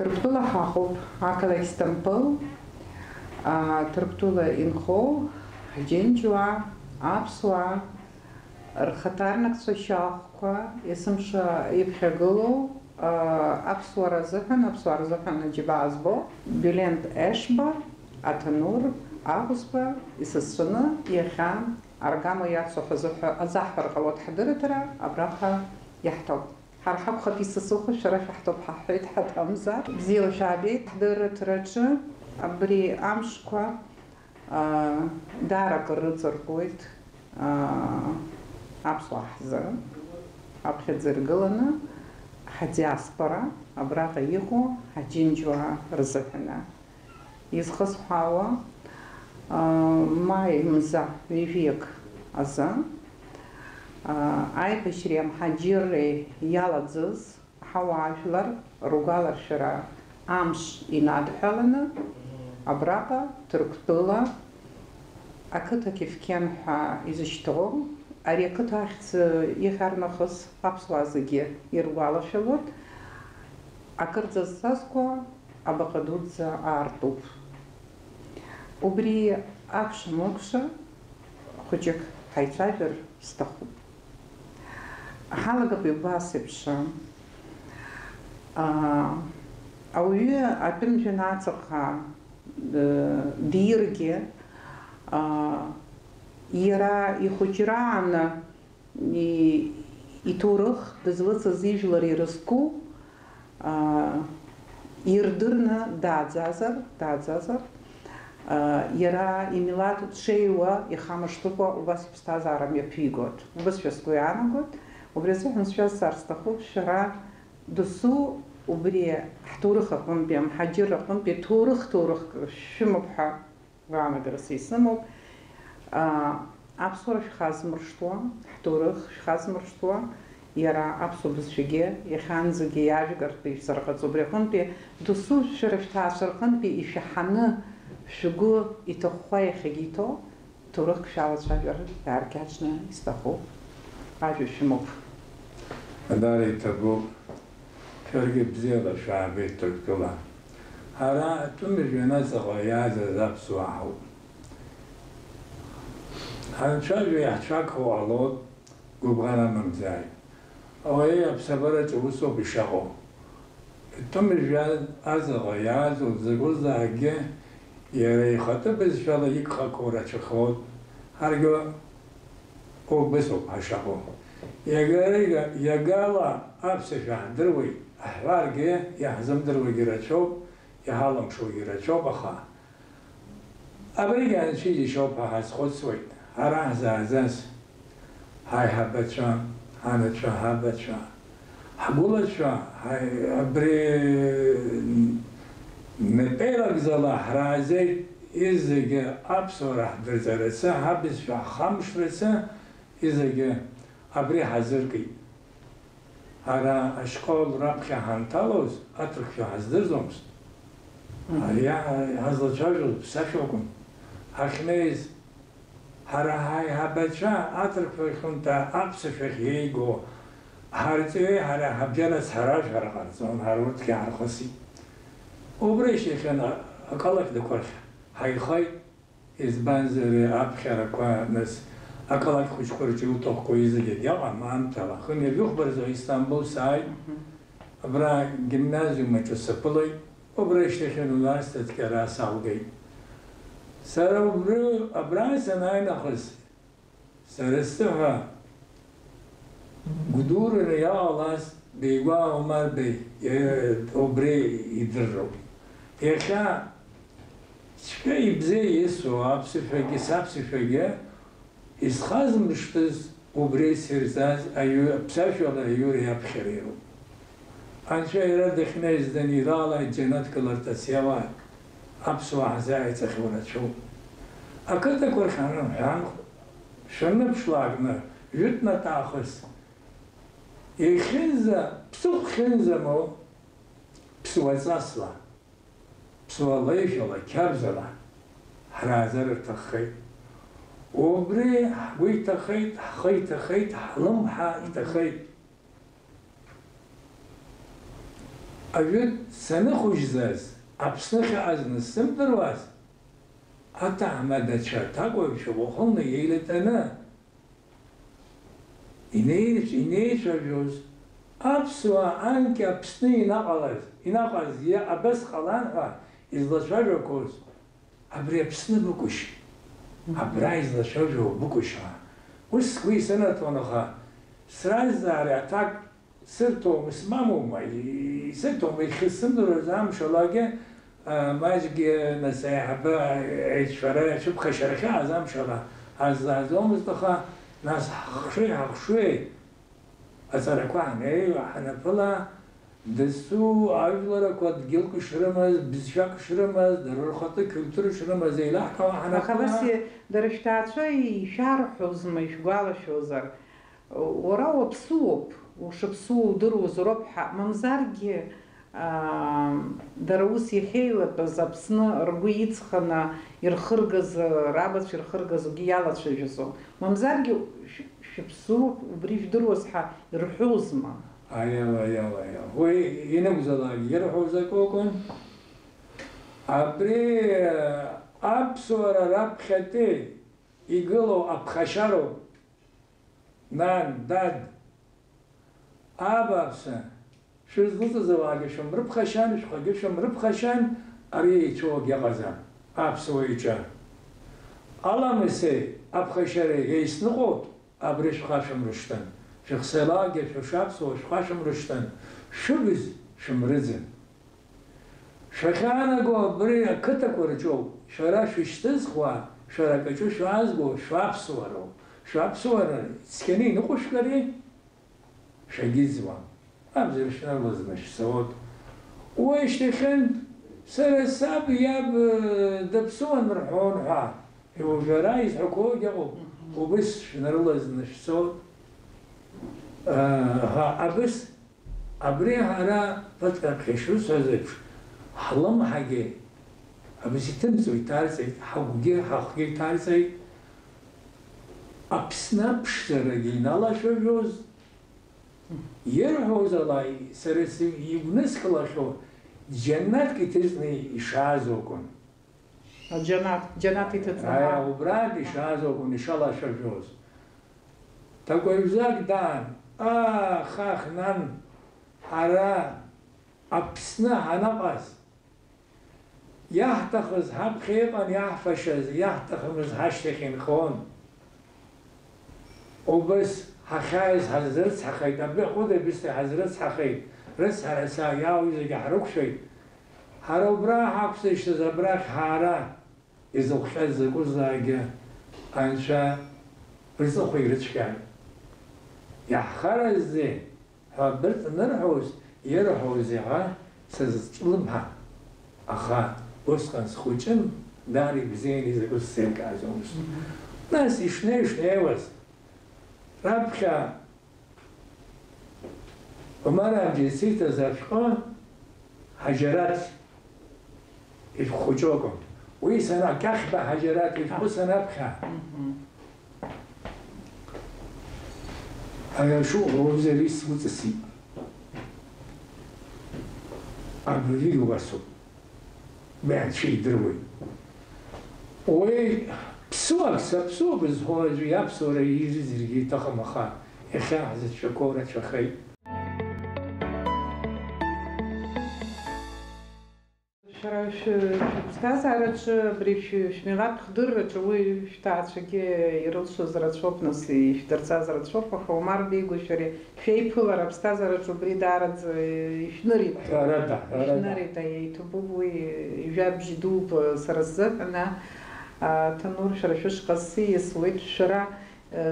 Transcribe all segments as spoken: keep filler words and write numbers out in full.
Ҭырқәтәыла ҳаҟоуп, ақалақь Сҭампыл, аа, Ҭырқәтәыла инхо ҳџьынџьуаа, аԥсуаа, рхаҭарнакцәа шьахәқәа, есымша иԥхьагылоу, аа, аԥсуара азыҳәан, аԥсуаа рзыҳәан аџьабаа збо, Бюлент Ешба, Аҭанур Аӷәызба исасцәаны иахьа аргама иацу ҳазыҳәа-, азаҳҳәар ҟалоит ҳдырраҭара, абраҟа иаҳҭоуп. Ҳара ҳакәхап исасуху, шәара шәаҳҭоуп ҳаҳҳәеит ҳаҭамзар. Бзиала шәаабеит ҳдырраҭараҿы. Абри амшқәа, аа, даара акыр рыҵаркуеит, аа, аԥсуаа ҳзы, аԥхьаӡа иргыланы ҳадиаспора, абраҟа иҟоу ҳаџьынџьуаа рзыҳәаны. Изхысҳәаауа, аа, маи мза ҩажәиак азы, аа, аибашьреи амҳаџьырреи иалаӡыз ҳауаажәлар ргәаларшәара амш инадҳәаланы, абраҟа Ҭырқәтәыла ақыҭа Кефкен ҳәа изышьҭоу, ари ақыҭа ахьӡ иахьарнахыс аԥсуаа зегьы иргәалашәалоит, акырӡа зҵазкуа абаҟа дуӡӡа аартуп. Убри акәша-мыкәша хәыҷык ҳаицәажәар сҭахуп. Ҳалагап убас еиԥш, аа, ауаҩы атәым жәҩан аҵаҟа, э, дииргьы, аа, иара ихәыҷрааны и-, иҭоурых дызлыцыз ижәлар ирызку, аа, ирдырны дааӡазар, дааӡазар, аа, иара имилаҭ дшеиуа ихамышҭыкәа убас иԥсҭазаара мҩаԥигоит. Убасшәа сгәы иаанагоит. Убри азыҳәан сшәазҵаар сҭахуп, шәара досу убри ҳҭоурых аҟынтәи, амҳаџьырра аҟынтәи ҭоурых, ҭоурыхк шәымоуп ҳәа гәаанагарас исымоуп. Аа, аԥсуара шәхазмыршҭуа, ҳҭоурых шәхазмыршҭуа, иара аԥсуа бызшәагьы иахьанӡагьы иажәгартә ишәзарҟаҵо. Убри аҟынтәи досу шәара шәҭаацәа рҟынтәи ишәаҳаны, шәгәы иҭахәхәа иахьагьы иҭоу ҭоурыхк шәалацәажәар иааркьаҿны исҭахуп. Ажәа шәымоуп. Даара иҭабуп. Шәаргьы бзиала шәаабеит Ҭырқәтәыла. Ҳара атәым жәҩан аҵаҟа иаазаз аԥсуаа ҳауп. Ҳанцәажәо иаҳцәагхо ҟалоит, гәыбӷан амамзааит. Ауаҩы аԥсабараҿы усоуп ишаҟоу. Атәым жәҩан аҵаҟа иаазо закәызаалакгьы иара ихатәы бызшәала игхақәоу рацәахоит. Ҳаргьы убасоуп ҳашаҟоу. Иага-, иага-, иагала аԥсышәа ҳдыруеит, ҳҳәаргьы иаҳзымдыруагьы рацәоуп, иҳалымшогьы рацәоуп, аха абригь анцәа иџьашьоуп ҳәа ҳазхәыцуеит, ҳара ҳзааӡаз, ҳаиҳабацәа, ҳанацәа, ҳабацәа, ҳгәылацәа, ҳаи-, абри напеилакӡала ҳраазеит, изегьы аԥсуара ҳдырҵарацы, ҳабызшәа ҳхамышҭрацы, изегьы абри ҳазыркит. Ара ашкол раԥхьа ҳанҭалоз, аҭырқәшәа ҳаздырӡомызт. Мгм. Ари ҳа-, ҳазлацәажәоз ԥсашәа акәын. Ҳахьнеиз, ҳара ҳаиҳабацәа аҭырқәшәа хьанҭа аԥсышәахь еиго ҳарҵаҩы ҳара ҳабжьанаҵ ҳаражәҳәара ҟарҵон, ҳара урҭгьы ҳархысит. Убра ишьҭахьын а-, акалақь дақәа рахь ҳаихеит. Избанзар, аԥхьарақәа, нас, ақалақь хәыҷқәа рҿы иуҭахқәоу зегьы иҟам аамҭала. Хынҩажәи хәба рзы Истамбул сааит. Мгм. Абра гимназиум аҿы саԥылеит. Убра ишьҭахьын университетгьы ара салгеит. Сара убри, абра санааи нахыс, сара сзыҳәа гәдураны иҟалаз Беигәаа Омар Беи, е, убри идырроуп. Иахьа цәгьа ибзиа ису аԥсышәагьы саԥсышәагьы исхазмыршҭыз убри сирҵаз аҩы, аԥсашәала аҩыра иаԥхьара иоуп. Анцәа иара дахьнеиз даниралааит џьанаҭ гыларҭас иауааит, аԥсуаа ҳзааиҵахьоу рацәоуп. Ақыҭақәа рхьанырҳәан, шәаныԥшлакны, жәытәнатә аахыс, иахьынӡа, ԥсыхәхьынӡамоу, ԥсуаҵасла, ԥсуалеишәала, қьабзала ҳрааӡар рҭаххеит. Убри ҳгәы иҭахеит, ҳхы иҭахеит, ҳлымҳа иҭахеит. Ажәытә саныхәыжьӡаз, Аԥсны ахьыҟаз анысзымдыруаз, аҭаҳмадацәа, аҭакәажәцәа уахынла еилатәаны инеицә-, инеицәажәоз, аԥсуаа анкьа Аԥсны инаҟалаз, инаҟаз, иа-, абас ҟалан ҳәа излацәажәақәоз, абри Аԥсны быкәышь, абра излацәажәо быкәышь ҳәа. Ус сгәы исынаҭон, аха сразҵаара аҭак сырҭом, смамоума, исырҭом, иахьысзымдыруаз амшалагьы, а, маҷгьы, нас, аиҳабы аицәшәара, ацәыԥхашьара ахьааз амшала ҳазлааӡомызт, аха, нас, ҳахшыҩ-ҳахшыҩ аҵарақәа ҳанеи-, ҳанаԥыла, дасу ажәларақәа дгьылк шрымаз, бызшәак шрымаз, дара рхатәы культура шрымаз еилаҳкаауа ҳанаԥыла. Аха нас, дара шәҭаацәа ишәарҳәозма, ишәгәалашәозар? Уара уаԥсуоуп, ушыԥсуоу удыруазароуп ҳәа, мамзаргьы, аа, дара ус иахьеилатәаз Аԥсны ргәы иҵханы ирхыргаз, рабацәа ирхыргаз угьы иалацәажәаӡом. Мамзаргьы шә-, шәыԥсуоуп, убри жәдыруаз ҳәа ирҳәозма? Аиала, аиала, аиала. Уи ианакәзаалак ирҳәоз акы акәын. Абри аԥсуара раԥхьатәи игылоу аԥхашьароуп. Нан, дад, абааԥсы, шәызлыҵыз ауаагьы шәымрыԥхашьан, шәхагьы шәымрыԥхашьан, ари еицәоугь ыҟаӡам, аԥсуа иҿы. Аламыси аԥхашьареи еицныҟәоит, абри шәхашәымрышҭын, шәыхсалагьы шәышаԥсуа шәхашәымрышҭын, шәыбз шәымрыӡын. Шәахьаанаго абри ақыҭақәа рҿоуп, шәара шәышьҭызхуа, шәара акаҿы шәаазго шәаԥсуароуп. Шәаԥсуара цқьаны иныҟәышәгари? Шәагьыӡуам. Абзара шәнарылаӡны шәцоит. Уи шьҭахьынтә сара саб иаб, э, даԥсуан рҳәон ҳәа, уажәы ара изҳәақәогьы ыҟоуп. Мгм. Убыс шәнарылаӡны шәцоит. Э, ҳәа абыс Абри ҳара ԥыҭк раԥхьа ишрысҳәаз еиԥш, ҳлымҳагьы абас иҭымҵуа иҭарҵеит, ҳагәгьы ҳахәгьы иҭарҵеит. Аԥсны аԥшӡарагьы иналашәажәоз, ирҳәоз ала, сара си-, игәныскылахьоу џьанаҭк иҭыҵны ишааз акәын. Аџьанаҭ, џьанаҭ иҭыҵны, Аиа, ҳа. Убрантә ишааз акәын ишалашәажәоз. Ҭакәажәӡак даан, аа, хах, нан, ҳара Аԥсны ҳанаҟаз, иаҳҭахыз ҳаԥхьа иҟан, иаҳфашаз, иаҳҭахымыз ҳашьҭахь инхон. Убыс ҳахьааиз ҳазрыцҳахеит, абри аҟәыд абысҭа ҳазрыцҳахеит, рыцҳараса иаау зегьы ҳрықәшәеит. Ҳара убра ҳақәзышьҭаз абрахь ҳаара изыхҟьаз закәызаалакгьы Анцәа рҵыхәа ирыцәгьан. Иаҳхаразеи ҳәа бырҵанырҳәоз, ирҳәоз иаҳа сазҿлымҳан, аха усҟан схәыҷын, даара ибзианы изакәыз сзеилкааӡомызт. Нас ишнеи-шнеиуаз, раԥхьа Омар Амҷиа исиҭаз ашәҟәы Ҳаџьараҭ ишәҟәы хәыҷы акәын. Уи сана-, Кьахьба Ҳаџьараҭ ишәҟәы санаԥхьа, Мгм. Ари ашәҟәы уажәы сгәы ҵысит. Абыржәгьы убасоуп. Уи анцәа идыруеит. Уи ԥсуак, саԥсуоуп зҳәо аӡәы иаԥсуара ирыӡыргьы иҭахым, аха иахьа ҳзыцәшәақәоу рацәахеит. Шәара шәы-, шәыԥсҭазаараҿы, абри шәы-, шәмилаҭ хдырраҿы уи шәҭаацәагьы ирылшоз рацәоуп, нас ишәдырҵаз рацәоуп, аха Омар Беигәа шәареи шәеиԥылара аԥсҭазаараҿы убри даараӡа ишәнырит. Ҳәарада, ҳәарада. Ишәнырит, аиеи, иҭабуп уи, ижәабжь дууп, сара сзыҳәан, а, а, Ҭанур, шәара шәышҟа сиасуеит, шәара, э,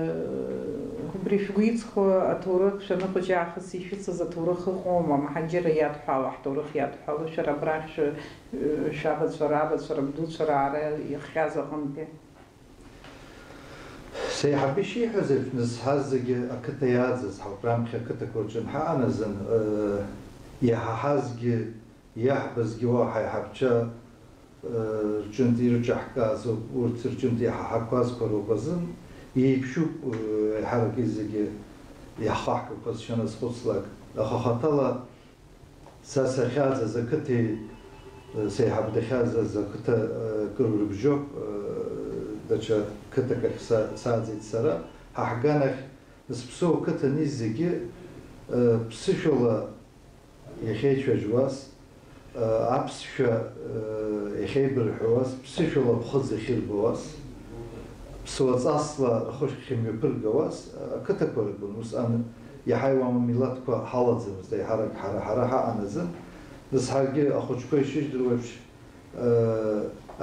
убри шәгәы иҵхо аҭоурых, шәаныхәыҷы аахыс ишәыцыз аҭоурых ыҟоума, мҳаџьырра иадҳәало, ҳҭоурых иадҳәало, шәара абрахь шәы-, э, шәабацәа, рабацәа, рабдуцәа раара ихҟьаз аҟынтәи? Сеиҳабы ишиҳәаз еиԥш, нас ҳазегьы зегьы ақыҭа иааӡаз ҳауп, раԥхьа ақыҭақәа рҿы анҳаҟан азын, э, иаҳаҳазгьы, иаҳбазгьы уа ҳаиҳабцәа, э, рҿынтә ирҿаҳкааз ауп, урҭ рҿынтә иаҳаҳақәазқәа роуп азын, еиԥшуп, э, еиҳарак зегьы иаҳхаҳкақәаз шәаназхәыцлак. Аха хаҭала Са сахьааӡаз ақыҭеи, сеиҳаб дахьааӡаз ақыҭа, акыр урыбжьоуп, даҽа қыҭак ахь са, сааӡеит сара. Ҳа ҳганахь зыԥсу ақыҭан зегьы, ԥсышәала иахьеицәажәуаз, аԥсшәа, иахьеибырҳәауаз, ԥсышәала ԥхыӡ ахьырбауаз, ԥсуаҵасла рхы ахьымҩаԥыргауаз ақыҭақәа ракәын. Усҟан иаҳа иуама милаҭқәа ҳалаӡамызт, еиҳарак ҳара, ҳара ҳаҟан азын. Нас ҳаргьы ахәыҷқәа ишыжәдыруа еиԥш,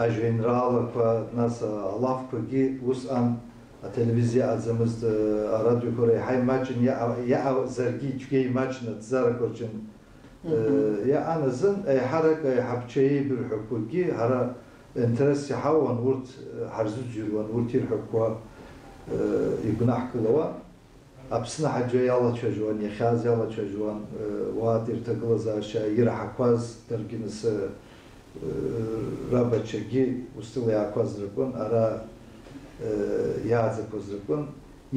ажәеинраалақәа, нас алафқәагьы усҟан ателевизиа ыҟаӡамызт, арадиоқәа реиҳа имаҷын, иаҟа-, иаҟазаргьы ицәгьа имаҷын, аҭҵаарақәа рҿы Мгм. Иааназын, еиҳарак аиҳабцәа еибырҳәақәогьы ҳара интерес иҳауан, урҭ ҳарзыӡырҩуан, урҭ ирҳәақәо игәнаҳкылауан. Аԥсны ҳаџьа иалацәажәуан, иахьааз иалацәажәуан, уаатәи рҭагылазаашьа ираҳақәаз даргьы нас, рабацәагьы устәыла иаақәаз ракәын, ара, иааӡақәаз ракәын.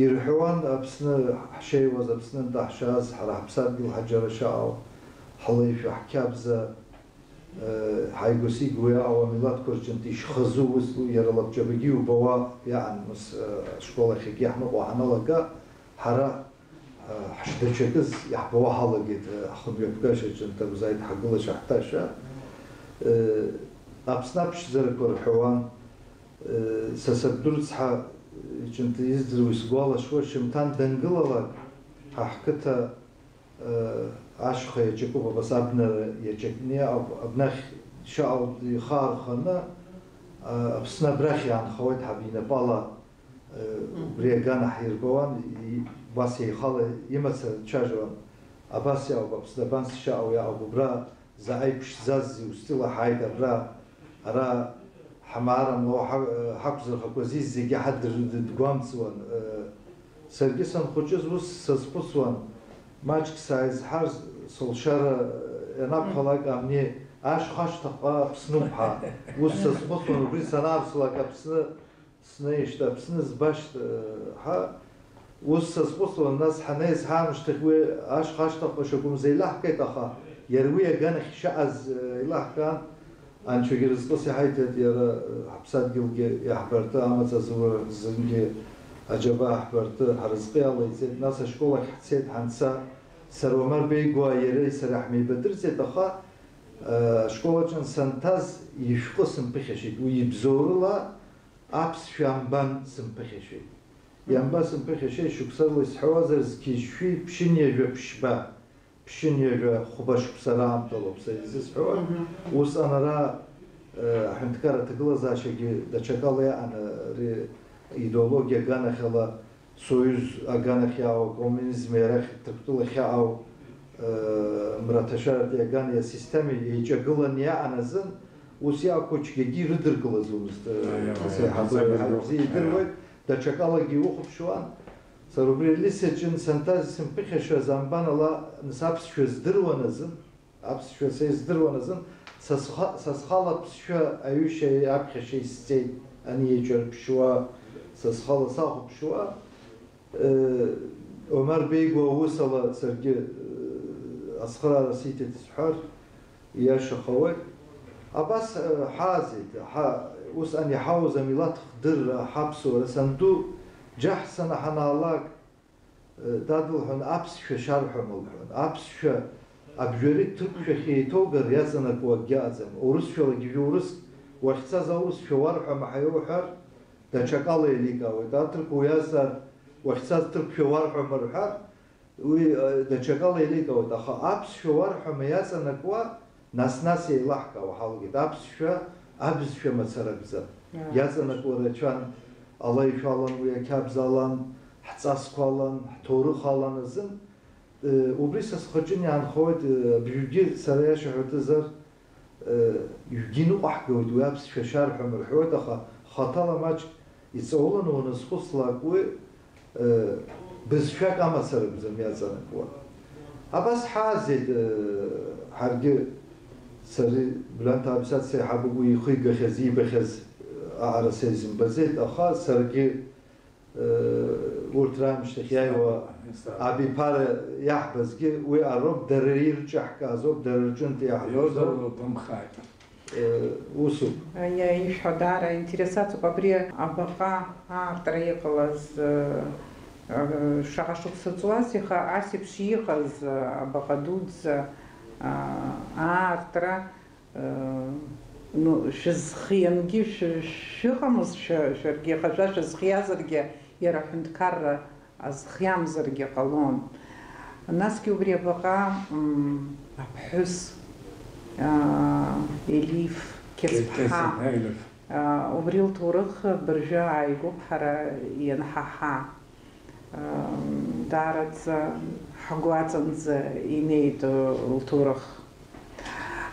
Ирҳәауан, Аԥсны ҳшеиуаз, Аԥснынтә ҳшааз, ҳара ҳаԥсадгьыл ҳаџьара шаҟоу, ҳлеишәа, ҳқьабза, ҳаигәа-сигәа иаауа амилаҭқәа рҿынтә ишхазу ус, иара лабҿабагьы иубауа иаан, ус, ашкол ахьгьы ҳныҟәо ҳаналага, ҳара ҳшдаҽакыз иаҳбауа ҳалагеит, ҳхымҩаԥгашьа ҿынтә акәзааит ҳагылашьа ҳҭашәа. Аԥсны аԥшӡарақәа рҳәауан, са сабду рыцҳа иҿынтә издыруа исгәалашәоит, шьымҭан дангылалак, ҳа ҳқыҭа ашьха иаҿакуп, абас абнара иаҿакны иаауп, абнахь шьаҟа ихы аарханы, Аԥсны абрахь иаанхауеит ҳәа инапала, Мгм. Убри агана ҳирбауан, и-, убас еихала имацара дцәажәон. Абас иаауп, Аԥсны абанс шьаҟа иаауп, убра заҟа иԥшӡази устила ҳааит абра, ара ҳмаарам лоу ҳа-, ҳақәзырхақәази зегьы ҳадыр-, дгәамҵуан. Саргьы санхәыҷыз ус сазхәыцуан, маҷк сааизҳар, сылшара ианакәхалак амни ашьха ашьҭахьҟа Аԥснуп ҳәа. Ус сазхәыцуан, убри санаарцалак Аԥсны Снеижьҭеи Аԥсны збашт, ҳа, ус сазхәыцуан, нас ҳанеизҳа аамышьҭахь уи ашьха ашьҭахьҟа шьоукы мза еилаҳкааит, аха иара уи аганахь ишааз еилаҳкаан, Анцәагьы рызҟыс иҳаиҭеит, иара ҳаԥсадгьылгьы иаҳбарты, амаҵ азура рзынгьы аџьабаа ҳбарты, ҳарызҟы иалаиҵеит, нас ашкол ахь ҳцеит, ҳанца, сара Омар Беигәаа иареи сареи ҳмеибадырӡеит, аха, ашкол аҿы санҭаз ишәҟәы сымԥыхьашьеит, уи ибзоурыла, Аԥсшәа амбан сымԥыхьашәеит. Иамба сымԥыхьашәеит, шықәсала исҳәауазар, зқьи жәшәи ԥшьынҩажәа ԥшьба, ԥшьынҩажәа хәба шықәса раамҭалоуп са изысҳәауа. Мгм. Усҟан ара, э, аҳәынҭқарра аҭагылазаашьагьы даҽакала иаан, ари идеологиа аганахьала, союз аганахь иаау, акоммунизм иарахь Ҭырқәтәылахь иаау, э, мраҭашәаратәи агани асистемеи еиҿагыланы иаан азын, ус иаақәоу цәгьагьы ирыдыркылаӡомызт, э, Аиеи, ас аиеи, еиҳабы, аиеи, иаҳа бзиа аиеи. Идыруеит, даҽакалагьы иухәаԥшуан. Сара убри Лиса иҿы санҭаз исымԥыхьашәаз амбан ала, нас аԥсшәа здыруан азын, аԥсшәа са издыруан азын, са сха-, са схала аԥсшәа аҩышьа аԥхьашьа исҵеит, ани еиҿарԥшуа, са схала сахәаԥшуа. Э, Омар Беигәа аус ала саргьы, э, ацхыраара сиҭеит сҳәар, ииашахауеит. Абас, э, ҳааӡеит, ҳа-, усҟан иҳауз амилаҭ хдырра, ҳаԥсуара, санду џьаҳ санаҳанаалак, э, дадылҳәон, аԥсшәа шәарҳәама лҳәон. Аԥсшәа абжьари ҭырқәшәахь еиҭоугар иаҵанакуа акгьы ыҟаӡам. Урысшәалагьы жәа урыс, уахьцаз аурысшәа уарҳәама ҳәа иуҳәар, Даҽакала еиликаауеит, аҭырқәа уиазҵаар, уахьцаз ҭырқәшәа уарҳәама рҳәар, уи, э, даҽакала еиликаауеит, аха аԥсшәа уарҳәама иаҵанакуа, нас-нас еилаҳкаауа ҳалгеит, аԥсшәа абызшәа мацара акәӡам. Иа. Иаҵанакуа рацәан, алаишәа алан, уи ақьабз алан, ҳҵасқәа алан, ҳҭоурых алан азын, Э, убри са схаҿы иаанхоит, э, абжьгьы сара иашьа ҳәа ҭызар, э, ҩгьы ныҟәаҳгауеит, уи аԥсшәа шәарҳәама рҳәоит, аха хаҭала маҷк иҵауланы уаназхәыцлак уи, э, бызшәак амацара акәӡам иаҵанакуа. Абас ҳааӡеит, э, ҳаргьы, сареи Гәлианҭ Аабисаҭ сеиҳабуп уи ихигахьаз, иибахьаз, э, аҟара са изымбаӡеит, аха саргьы Э, Урҭ раамышьҭахь иааиуа абиԥара иаҳбазгьы уи ароуп, дара ирҿаҳкаазоуп, дара рҿынтә иаҳбозоуп. Иозар лбымхааит. Э, усуп. Иа-, ишәҳәо даара интересаҵәҟьоуп. Абри абаҟа аартра иҟалаз, э, э, шаҟа шықәса ҵуаз, иаха ас еиԥш иҟаз, э, абаҟа дуӡӡа, э, аартра, э, ну, шәызхиангьы шә-, шәыҟамызт шәа-, шәаргьы, аха шәа шәызхиазаргьы, иара аҳәынҭқарра азхиамзаргьы ҟалон. Насгьы убри абаҟа, м, аԥҳәыс, аа, Елиф Қьецԥҳа, Қьецԥҳа Елиф. Аа, убри лҭоурых абыржәы ааигәоуп ҳара ианҳаҳа. Аа, даараӡа ҳгәаҵанӡа инеит лҭоурых.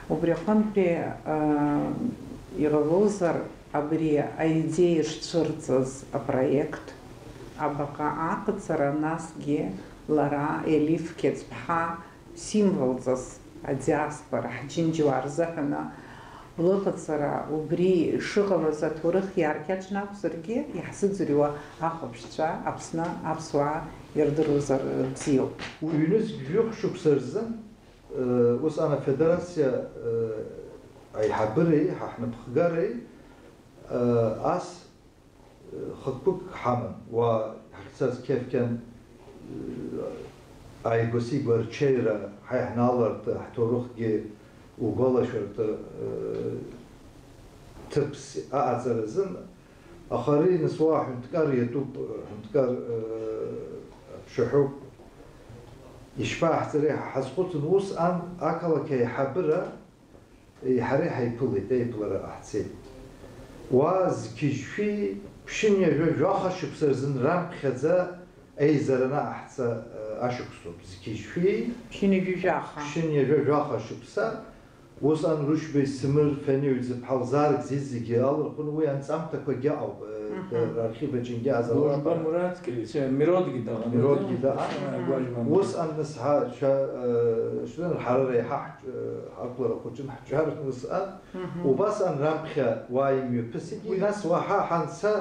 Убри аҟынтәи, аа, иҟалозар, абри аидеиа шцәырҵыз апроект абаҟа аҟаҵара, насгьы лара, Елиф Қьецԥҳа, символҵас адиаспора, ҳџьынџьуаа рзыҳәаны лыҟаҵара убри шыҟалаз аҭоурых иааркьаҿны акәзаргьы, иаҳзыӡырҩуа ахәаԥшцәа Аԥсны аԥсуаа ирдыруазар бзиоуп. Ҩнызқь жәохә шықәса рзын Усҟан афедерациа аиҳабыреи ҳа ҳнапхгареи ас хықәкык ҳаман, уа ҳахьцаз қьафқьан, ааигәа-сигәа арҽеира, ҳаиҳаналарҭа, ҳҭоурыхгьы угәалашәарҭа ҭыԥс аҟаҵаразын. Аха ари нас уа аҳәынҭқар иатәуп, аҳәынҭқар, э, аԥшаҳәоуп. Ишԥаҳҵари ҳәа ҳазхәыцын, усҟан ақалақь аиҳабыра ҳара иҳаиԥылеит, аиԥылара ҟаҳҵеит. Уа зқьи жәшәи ԥшьынҩажәа жәаха шықәса рзын раԥхьаӡа аизара анаҟаҳҵа, э, ашықәсоуп. Зқьи жәшәи Ԥшьынҩажәи жәаха. Ԥшьынҩажәа жәаха шықәса. Усҟан Рушьбеи Смыр Фениу иӡыԥҳа лзаарк зегь-зегьы алырхын, уи анҵамҭақәагьы ауп, э, Мгм. д-, архив аҿынгьы азалаҟара. Гәажәба Мураҭгьы, ше-, Миродгьы даҟан. Миродгьы даҟан. Э, Гәажәба Мураҭ. Усҟан нас ҳа-, ша-, э, шәдыр ҳара реиҳа ҳҿ-, э, ҳақәлара хәыҷын ҳҿар усҟан. Мгм. Убасҟан раԥхьа уа имҩаԥысит, Уи нас уаҳа ҳанца,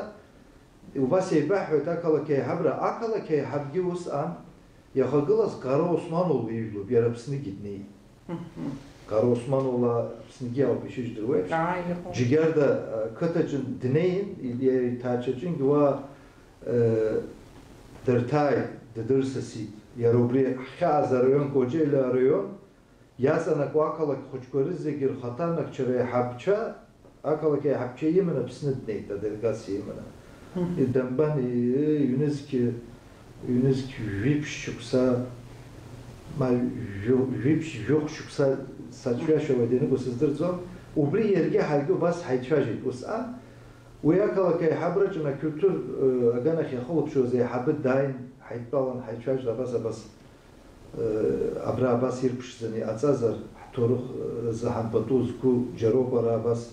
убас еибаҳҳәоит ақалақь аиҳабра. Ақалақь аиҳабгьы усҟан иахагылаз Ҟара Осман-оулы ижәлоуп, иара Аԥсныгьы днеит. Мгм. Ҟара Осман-оулы Аԥсныгьы ауп ишыжәдыруеиԥш. Ааи, иҟоуп. Џьгьарда, а, қыҭаҿы днеин, иара иҭаацәаҿынгьы уа, э, дырҭааит, дыдырсасит. Иара убри ҳхьааз араион, Коҷели араион, иаҵанакуа ақалақь хәыҷқәа рызегьы рхаҭарнакцәа реиҳабцәа, ақалақь аиҳабцәа иманы Аԥсны днеит, аделегациа иманы. Мгм. Идамбан, и-, ҩнызқь, ҩнызқь жәиԥшь шықәса, ма жәо-, жәиԥшь жәохә шықәса сацәҩашьауеит, ианыку сыздырӡом. Убри иаргьы ҳаргьы убас ҳаицәажәеит усҟан. Уи ақалақь аиҳабраҿы Накьуҭыр, э, аганахь иахылаԥшуаз аиҳабы дааин, ҳаидтәалан ҳаицәажәеит абас, абас. Абра абас ирԥшӡаны иҟаҵазар, ҳҭоурых рзы ҳампату зқәу џьароуп ара абас,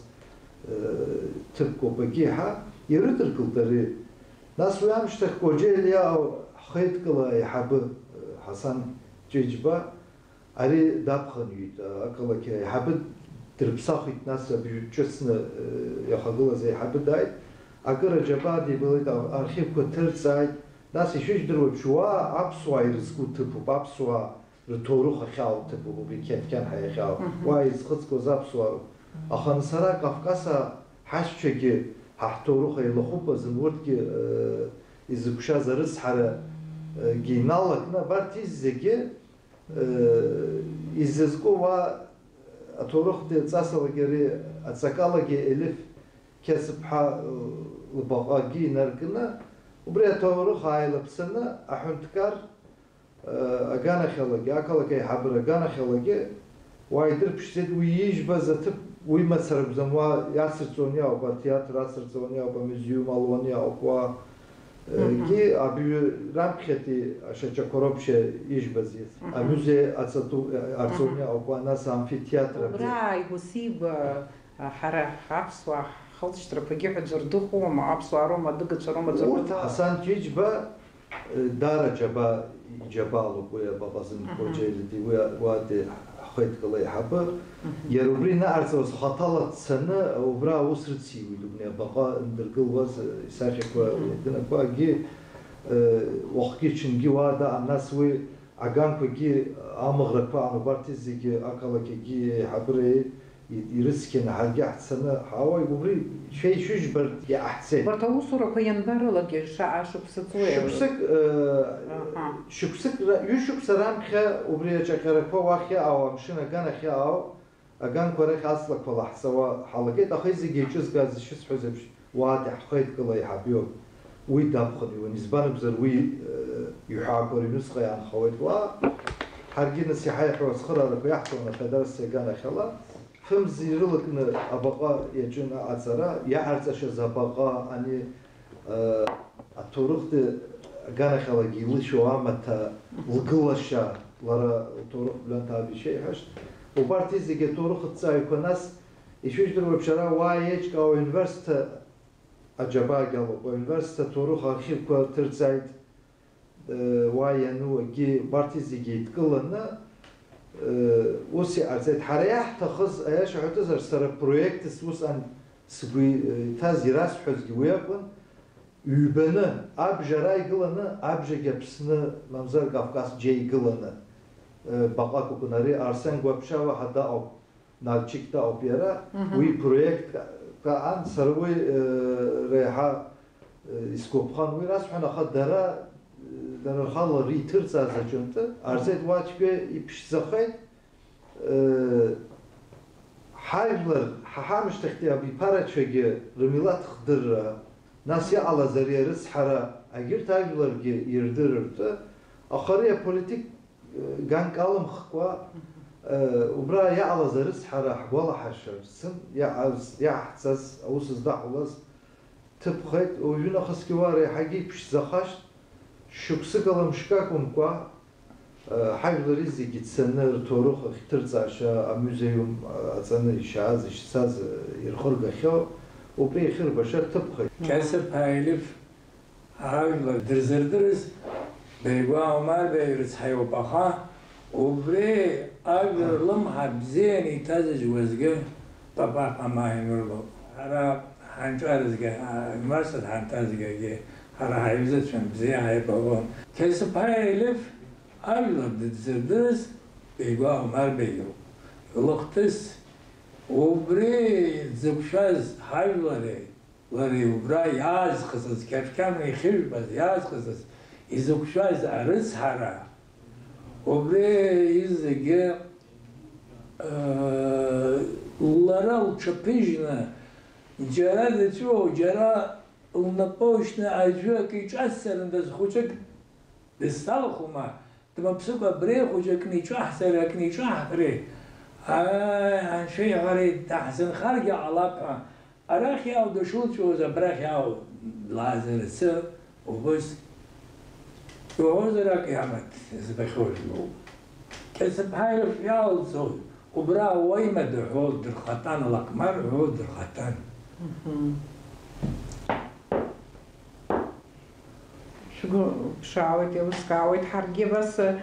ҭыԥқәоуп егьи ҳәа ирыдыркылт ари. Нас уи амшьҭахь Коҷелиа ҳхеидкыла аиҳабы Ҳасан Ҷыџьба ари дапхынҩит, ақалақь аиҳабы дырԥсахит, нас абҩы ҿыцны иахагылаз аиҳабы дааит, акыр аџьабаа дибалеит, архивқәа ҭырҵааит. Нас ишыжәдыруа еиԥш, уа аԥсуаа ирызку ҭыԥуп, аԥсуаа рҭоурых ахьаау ҭыԥуп, убри қьафқьан ҳәа иахьаау. Мгм. Уа изхыҵқәаз аԥсуаароуп. Аха ансара Кавказаа ҳашьцәагьы ҳа ҳҭоурых еилахәуп азын, урҭгьы, э, изықәшәаз арыцҳара, э, гьы иналакны, абарҭ изегьы, э, изызку уа аҭоурыхтәи аҵасалагьы ари аҵакалагьы Елиф Қьацыԥҳа, э, лбаҟагьы инаркны, убри аҭоурых ааилаԥсаны аҳәынҭқар, э, аганахьалагьы, ақалақь аиҳабыра аганахьалагьы уа идырԥшӡеит, уи ижәбаз аҭыԥ уи мацара акәӡам, уа иацырҵон иаауп, атеатр ацырҵон иаауп, амузеиум алуан иаауп, уа, э, Мгм. гьы абҩы раԥхьатәи ашьаҿақәа роуп шьа ижәбаз иац. Мгм. Амузеи аҵатәу, э, арҵон Мгм. иаауп, уа нас амфитеатр абри. Убра ааигәа-сигәа Ҳара ҳаԥсуаа ҳхылҵшьҭрақәагьы ҳәа ӡәыр дыҟоума, аԥсуаа роума, адыгацәа роума, ӡәыр Урҭ дыҟоума? Ҳасан Ҷыџьба, э, даара џьабаа, иџьабаалоуп уи абаҟазынтә Мгм. Коҷелитәи, уи, уа ди ҳхеидкыла аиҳабы. Мгм. Иара убри инаҟарҵауаз хаҭала дцаны, убра аус рыциуеит, убни абаҟа ндыргылуаз, э, исахьақәа, Мгм. иадынақәа, агьи, Уахгьы-ҽынгьы уа даан, нас уи аганқәагьы амаӷрақәа аан, убарҭ зегьы ақалақьагьы еиҳабыреи ирыцқьаны ҳаргьы ҳцаны ҳаауеит, убри шәеишәыжьбарҭ иҟаҳҵеит. Убарҭ аусурақәа ианбарылагеи, шаҟа шықәса ҵуеи? Шықәсык, э, Аҳа. Шықәсык ра-, ҩышықәса раԥхьа убри аҿаҟьарақәа уахь иаау, амшын аганахь иаау, аганқәа рахь аҵлақәа лаҳҵауа ҳалагеит, аха зегьы еиҿызкааз ишысҳәаз еиԥш, уаатәи ҳхеидкыла еиҳаб иоуп. Уи дабхәаныҩуан, избан акәзар, уи, э, иҳәаақәа рыҩнуҵҟа иаанхауеит. Уа, ҳаргьы нас иаҳа иаҳәо ацхыраарақәа иаҳҭон афедерациа аганахьала. Фымз ирылакны абаҟа иаҿын аҟаҵара, иаҟарҵашаз абаҟа ани, э, аҭоурыхтәи аганахьалагьы илышәу амаҭа лгылашьа, лара лҭоурыхтә ҩымҭа аб ишеиҳәашт. Убарҭ зегьы аҭоурыхҭҵааҩқәа нас ишәыжәдыруеиԥш ара уа еиҿкаау аҩнварсҭа аџьабаагьалоуп. Аҩнварсҭа аҭоурых архивқәа ҭырҵааит. Уа иану акгьы, убарҭ зегьы еидкыланы, ус иҟарҵеит. Ҳара иаҳҭахыз, аиаша ҳәатәызар, сара проектс усҟан сгәы иҭаз, ирасҳәазгьы уи акәын, ҩбаны, абжа ара игыланы, абжагь Аԥсны, мамзар Кавказ џьа игыланы, баҟак акәын. Ари Арсен Гәаԥшьа уаҳа даҟоуп. Нальчик даҟоуп иара, Мгм. Уи проектқәа аан, сара уи, э, реиҳа, э, исгәаԥхан, уи расҳәан, аха дара, э, дара рхала риҭырҵааз аҿынтә, Арсен Уачгәе иԥшӡахеит, э, ҳажәлар, ҳа ҳамышьҭахьтәи абиԥарацәагьы рмилаҭ хдырра, нас иҟалаз ари арыцҳара, агьырҭ ажәларгьы ирдырыртә, аха ари аполитик ганк алымхкәа, э, убра иаҟалаз арыцҳара ҳгәалаҳаршәарц, иаҟаз, иаҳҵаз, аус здаҳулаз ҭыԥхеит. Уажәы нахысгьы уа реиҳагьы иԥшӡахашт, шықәсык ала мшк акәымкәа, э, ҳажәлар зегьы цаны рҭоурых ахьҭырҵаашьа амузеиум, э, аҵаны ишааз, ишцаз, э, ирхыргахьоу, убри иахьырбаша ҭыԥхеит. Кьасыԥ Аилиф Ажәлар дырзырдырыз Беигәаа Омар-беи рыцҳаиоуп, аха убри ажәлар рлымҳа бзианы иҭазыжь уеизгьы Папа Ҟамаа Инур лоуп. Ҳара ҳанҿарызгьы, а, Марса ҳанҭазгьы ҳара ҳаиҩызацәан, бзиа ҳаибабон. Қьесыԥҳа Елиф ажәлар дыдзырдырыз Беигәаа Омар-беи иоуп. Лыхҭыс убри дзықәшәаз ҳажәлари Лара убра иаазхыҵыз, қьаԥқьамра ихьыжәбаз иаазхыҵыз, изықәшәаз арыцҳара, убри зегьы, э, лара лҽаԥыжьны, џьара дыҵәуо, џьара лнапы аушьны аӡәы акы иҿасҵарандаз хәыҷык дысзалхума? Дмыԥсыкәа абри хәыҷы акниҿаҳҵари, акниҿаҳкри, ааи, анцәа иҳәари, даҳзынхаргьы ҟалап ҳәа, арахь иаау дышуцәоз, абрахь иаау длаазар цы, убыс иуҳәозар, акы иамаҭ збахьоу жәлоуп. Кьасыԥҳа ирахә иалҵуаз, убра ауаҩ имадаҳәоз дырхатан, лакмар ҳәоз дырхатан. Мгм. Шәгәы ԥшаауеит, еилыскаауеит. Ҳаргьы абас, э,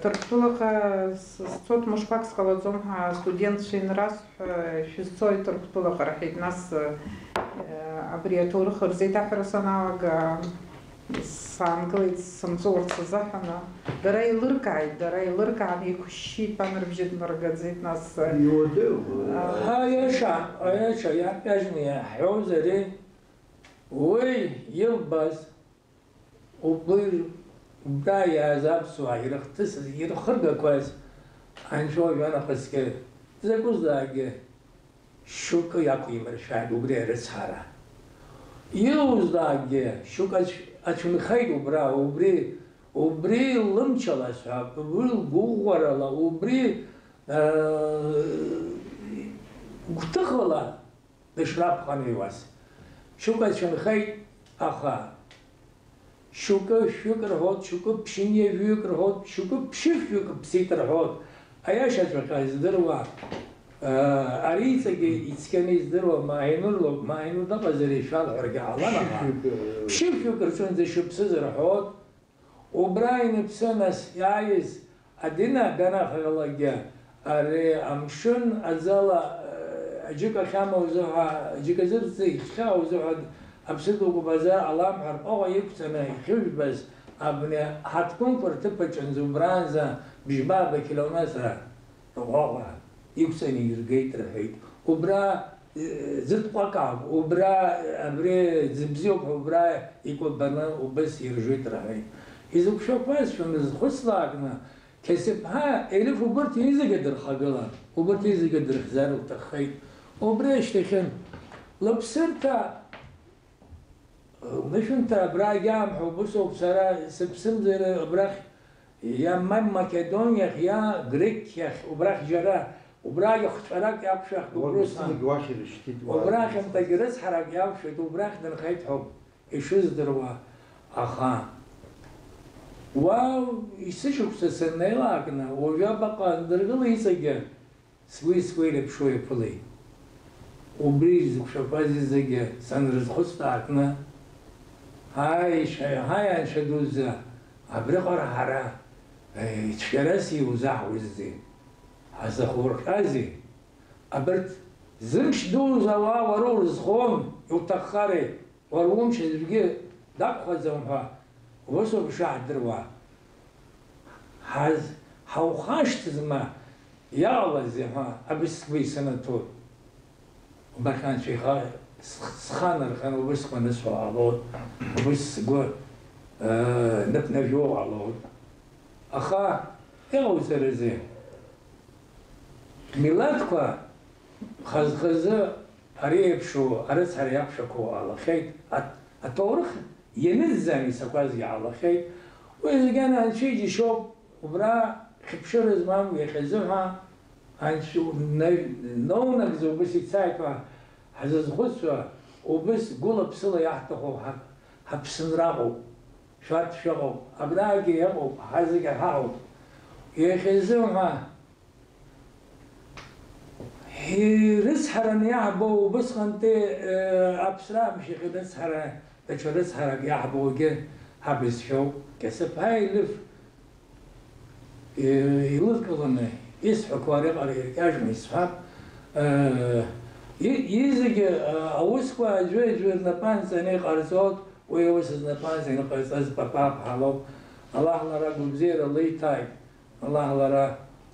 Ҭырқәтәылаҟа с-, сцоит, мышқәак сҟалаӡом ҳәа астудентцәа инрасҳәа, шәызцои Ҭырқәтәылаҟа рҳәеит. Нас, э, абри аҭоурых рзеиҭаҳәара саналага, саангылеит сымҵәуарц азыҳәан. Дара еилыркааит, дара еилыркаан еиқәышьшьы итәан, рыбжьы дмыргаӡеит, нас, э, Иуадаҩу? Аиаша, аиаша, иаҳкажьны иаҳҳәозари? Уи илбаз, убри, убра иааз аԥсуаа ирыхҭысыз, ирхыргақәаз анцәа уажәанахысгьы закәызаалакгьы шьоукы иақәимыршәааит убри арыцҳара. Иуазаалакгьы шьоукы ацә-, ацәынхеит убра, убри, убри лымчала сҳәап, убри лгәыӷәӷәарала, убри, аа, гәҭыхала дышрапҟанаҩуаз. Шьоукы ацәынхеит, аха шьоукы шәҩык рҳәоит, шьоукы ԥшьынҩажәаҩык рҳәоит, шьоукы ԥшьышәҩык ԥсит рҳәоит. Аиашаҵәҟьа издыруа, э, ари иҵегьы ицқьаны издыруа Маҳинур лоуп, Маҳинур дыҟазар ишәалҳәаргьы ҟалап, аха Ԥшьышәҩык. Ԥшьышәҩык рҿынӡа ишыԥсыз рҳәоит. Убра ианыԥсы, нас, иааиз адин аганахьалагьы ари амшын аӡала, э, аџьыка ахьамоу азыҳәа, аџьыка зырӡ ихьхьоу азыҳәа, Аԥсыдуа гәыбзиара аламҳәар ҟәаҟәа иқәҵаны ихьыжәбаз абни ҳаҭгәынқәа рҭыԥ аҿынӡа убранӡа бжьба-ааба километра рҟәаҟәа иқәҵаны иргеит рҳәеит. Убра, э, зыҭҟәак акәу, убра, э, абри ӡыбзиоуп ҳәа убра икәабаны убыс иржәит рҳәеит. Изықәшәақәаз шәанрызхәыцлакны, Қьасыԥҳа Елиф убырҭ изегьы дырхагылан, убырҭ изегьы дырхьзар лҭаххеит. Убри ашьҭахьын лыԥсырҭа, лнышәынҭра абрагь аамҳәа убыс ауп, сара сыԥсымзар абрахь, иа ма Македониахь, иа Грекиахь, убрахь џьара, убрагь хҵәарак иақәшәахт Уа убрысҟан. Уахь ирышьҭит, уа. Убрахь нтәагь рыцҳарак иақәшәеит, убрахь дынхеит ҳәоуп ишыздыруа, аха уа есышықәса саннеилакны, уажәы абаҟа дыргыла иҵегьы сгәи сгәи еиԥшу иаԥылеит. Убри изықәшәақәаз зегьы санрызхәыцлакны, ааи, шәа-, ҳаи, анцәа дуӡӡа, абриҟара ҳара, е, цәгьарас иузаҳуазеи? Ҳазахурҟьазеи? Абарҭ зымч дуӡӡа ауаа уара урызхон, иуҭаххари? Уара умч аӡәгьы дақәхаӡом ҳәа, усоуп ишаҳдыруа. Ҳаз-, ҳаухашҭызма, иҟалазеи ҳәа, абыс сгәы исанаҭоит. Убахьанцәа иха-, сх-, сханархан, убысҟан исҳәо ҟалоит, убыс сгәы, э, ныԥнажәо ҟалоит. Аха иҟауҵарызеи? Милаҭқәа хаз-хазы ари еиԥшу арыцҳара иақәшәақәо ҟалахьеит, аҭ-, аҭоурых ианыӡӡам исақәазгьы ҟалахьеит. Уи зегьы анцәа иџьашьоуп, убра хьыԥшыра змам иахьазы ҳәа анцәа на-, наунагӡа убыс ицааит ҳәа ҳзызхәыцуа, убыс гәыла-ԥсыла иаҳҭаху ҳа-, ҳаԥсынра ыҟоуп, шәарҭ шәыҟоуп, абрагьы иҟоуп, ҳазегьы ҳаҟоуп. Иахьазы ҳәа Ирыцҳараны иаҳбо убысҟантәи, э, аԥсра амш иахь ирыцҳара, даҽа рыцҳарак иаҳбогьы ҳабызшәоуп. Кьасыԥҳа Елиф, э, илыдкыланы исҳәақәо ари аҟара иркьаҿны исҳәап. Э, и-, изегьы, э, аусқәа аӡәы-аӡәы рнапы анҵаны иҟарҵоит, уи аус знапы анҵаны иҟарҵаз Папа ԥҳа лоуп. Аллаҳ лара гәабзиара лиҭааит. Аллаҳ лара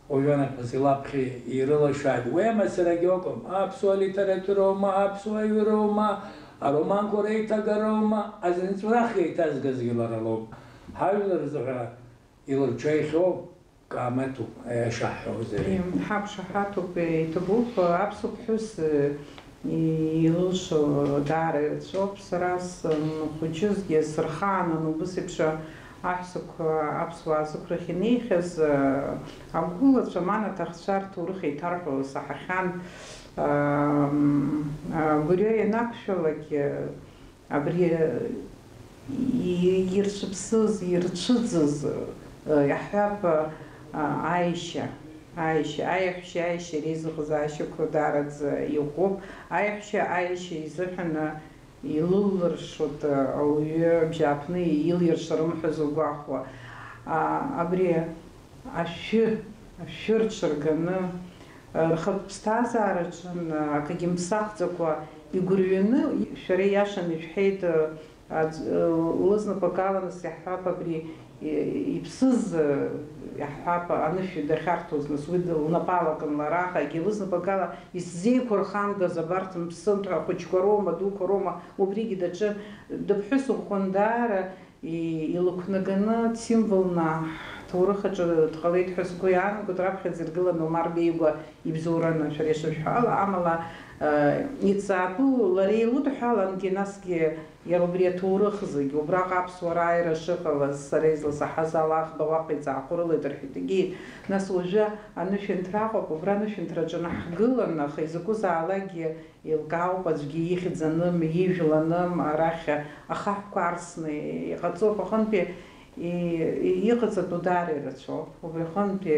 уажәы нахыс илаԥхьа ирылашааит. Уи амацарагьы акәым, аԥсуа литературоума, аԥсуа ҩыроума, ароманқәа реиҭагароума, азынҵәрах еиҭазгазгьы лара лоуп. Ҳажәлар рзыҳәа илырҽеихьоу каамаҭуп, аиаша ҳҳәозар. Ем, ҳақәшаҳаҭуп, иҭабуп, аԥсуа ԥҳәыс, Илылшо даара ирацәоуп. Сара сынхәыҷызгьы сырхаанын убыс еиԥш аҳәсақәа аԥсуаа зықәрахь инеихьаз, агәылацәа, ма аҭахцәа рҭоурых еиҭарҳәо саҳахьан. Гәырҩа ианақәшәалак, абри ирцәыԥсыз, ирцәыӡыз, иаҳҳәап, аишьа. Аишьа, аиаҳәшьа аишьа иреизыҟазаашьақәа даараӡа иӷәӷәоуп. Аиаҳәшьа аишьа изыҳәан илылыршоит ауаҩы абжьааԥны илиршарым ҳәа зугәахәуа. А, абри ашәы, ашәы рҽырганы, рхатә ԥсҭазаараҿы акгьы мԥсахӡакәа игәырҩаны, шәара ииашаны ишәҳәеит, Аӡ-, лызнапык ала нас иаҳҳәап, абри, и-, иԥсыз, иаҳҳәап, анышә дахьарҭоз, нас уи д-, лнапы алакын лара, аха егьи лызнапык ала исзеиқәырхандаз абарҭ мԥсынтә ахәыҷқәа роума, дуқәа роума, убригьы даҿын, дыԥҳәыс ӷәӷәан даара и-, илықәнаганы дсимволны ҳҭоурых аҿы дҟалеит ҳәа сгәы иаанагоит, раԥхьаӡа иргылан Омар Беигәа ибзоураны, шәара ишышәҳәо ала, амала, э, иҵаатәу лара илыдҳәалангьы, насгьы Иара убри аҭоурых зегь, убраҟа аԥсуаа рааира шыҟалаз, сара изласаҳаз ала аӷба уаҟа иҵааҟәрылеит рҳәеит, егьи, нас уажәы анышәынҭра аҟоуп, убра анышәынҭраҿы наҳгылан, аха изакәызаалакгьы еилкаауп, аӡәгьы ихьӡ аным, ижәла аным, арахь ахаҳәқәа арсны иҟаҵоуп, аҟынтәи и-, и-, иҟаҵатәу даара ирацәоуп, убри аҟынтәи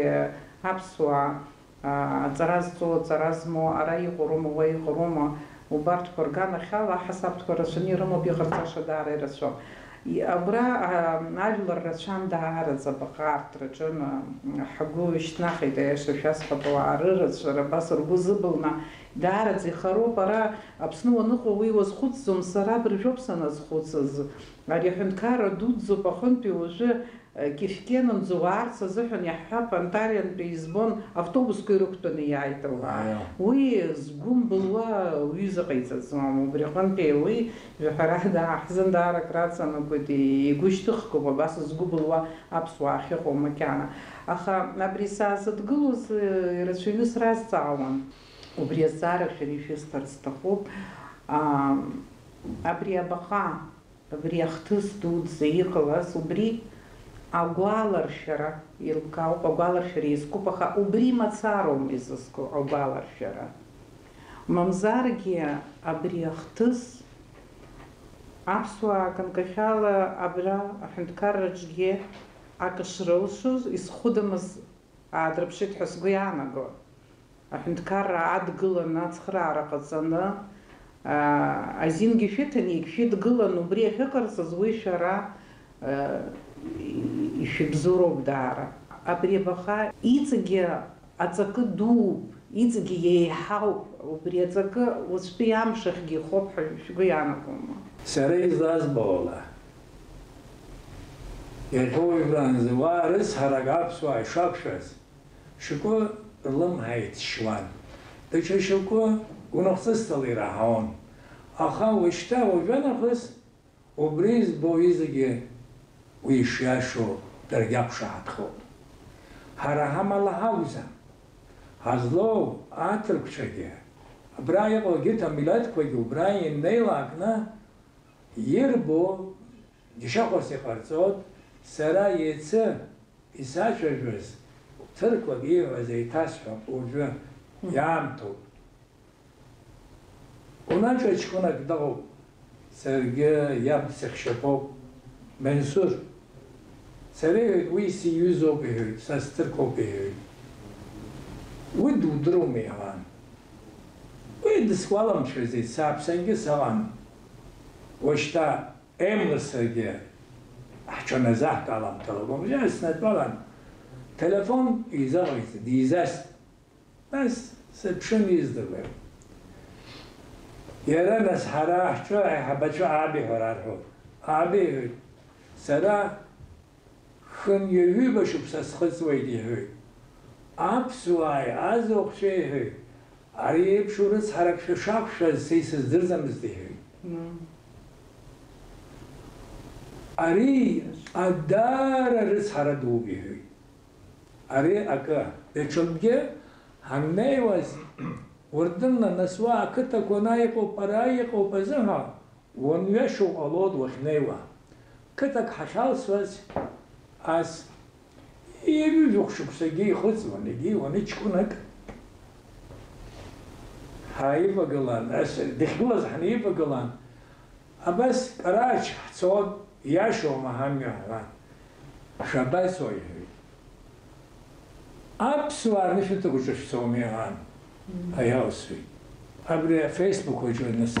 аԥсуаа Аҵара зҵоу, аҵара змоу, ара иҟоу роума, уа иҟоу роума, убарҭқәа рганахьала аҳасабтәқәа рацәаны ирымоуп, иҟарҵаша даара ирацәоуп. Абра, а, ажәлар рацәан даараӡа абаҟа аартраҿы, а, ҳгәы ишьҭнахит, аиаша шәасҳәап, ауаа рырацәара, абас ргәы зыбылны, даараӡа ихароуп. Ара Аԥсны уаныҟоу уи уазхәыцӡом, сара абыржәоуп саназхәыцыз. Ари аҳәынҭқарра дуӡӡоуп, аҟынтәи уажәы, а, Кефкенынӡа уаарц азыҳәан иаҳҳәап, Антариантәи избон, автобусқәа ирықәтәаны иааит ауаа. Аиа. Уи згәымбылуа уҩыза ҟаиҵаӡом, убри аҟынтәи уи Жәаҳәарада, аҳзын даара акраҵанакуеит, игәышьҭыхгоуп абас згәы былуа аԥсуаа ахьыҟоу макьана. Аха абри саазыдгылоз, э, ирацәаҩны сразҵаауан. Убри азҵаара шәара ишәысҭар сҭахуп. А, абри абаҟа, абри ахҭыс дуӡӡа иҟалаз, убри агәаларшәара еилкаауп, агәаларшәара еизкуп, аха убри мацароума изызку агәаларшәара? Мамзаргьы абри ахҭыс аԥсуаа ганкахьала абра аҳәынҭқарраҿгьы акы шрылшоз исхәыдамыз аадырԥшит ҳәа сгәы иаанаго. Аҳәынҭқарра адгыланы ацхыраара ҟаҵаны, аа, азингьы шәыҭаны, егьшәыдгылан убри ахьыҟарҵаз, уи шәара, аа, ишәыбзоуроуп даара. Абри абаха иҵегьы аҵакы дууп, иҵегьы еиҳауп, убри аҵакы уаҵәтәи амш ахьгьы ихоуп ҳәа шәгәы иаанагома? Сара излазбо ала, иахьа уажәраанӡа уаа рыцҳарак аԥсуаа ишақәшәаз, шьоукы рлымҳа еиҭшьуан, даҽа шьоукы гәынхәҵысҭала ираҳауан, аха уажәшьҭа, уажәанахыс, убри избо изегьы уи ишиашоу даргьы ақәшаҳаҭхоит. Ҳара ҳамала ҳакәӡам. Ҳазлоу аҭырқәцәагьы, абра иҟоу егьырҭ амилаҭқәагьы убра инеилакны ирбо џьашьахәас иҟарҵоит. Сара иацы исацәажәоз ҭырқәак ииҳәаз еиҭасҳәап уажәы, иаамҭоуп. Унаҿа ҷкәынак дыҟоуп, саргьы иаб сыхьшьапоуп, Менсур. Сара, иҳәеит, уи сиҩызоуп, иҳәеит, са сҭырқәоуп, иҳәеит. Уи дудыруама, иҳәан. Уи дысгәаламшәаӡеит, сааԥсангьы сыҟан. Уашьҭа Емласыргьы ҳҽаназаҳкаала амҭала гәамжьа снатәалан, телефон изаҟаиҵеит, дизаст. Нас сыԥшын, издыруеи. Иара, нас, ҳара ҳҿы аиҳабацәа ааб иҳәара рҳәоит. Ааб иҳәеит, сара хынҩажәиба шықәса схыҵуеит, иҳәеит. Аԥсуааи азахәцәеи, иҳәеит, ари еиԥшу рыцҳарак шәа шақәшәаз са исыздырӡамызт, иҳәеит. Ари даара рыцҳара дууп, иҳәеит. Ари акы. Даҽакгьы ҳаннеиуаз, уардынла нас уа ақыҭақәа ана иҟоуп, ара иҟоуп азыҳәа, уанҩашьо ҟалоит уахьнеиуа. Қыҭак ҳахьалсуаз, ас ҩажәа шықәсагьы ихыҵуан, егьи уаны ҷкәынак ҳаивагылан, ас дыхьгылаз ҳанаивагылан, абас Карач ҳцон, иашоума ҳамҩа ҳәа, шәабацо, иҳәеит. Аԥсуаа рнышәынҭақәа рҿы шәцома, иҳәан, аиаусуеит. Абри афеисбук аҿы аныс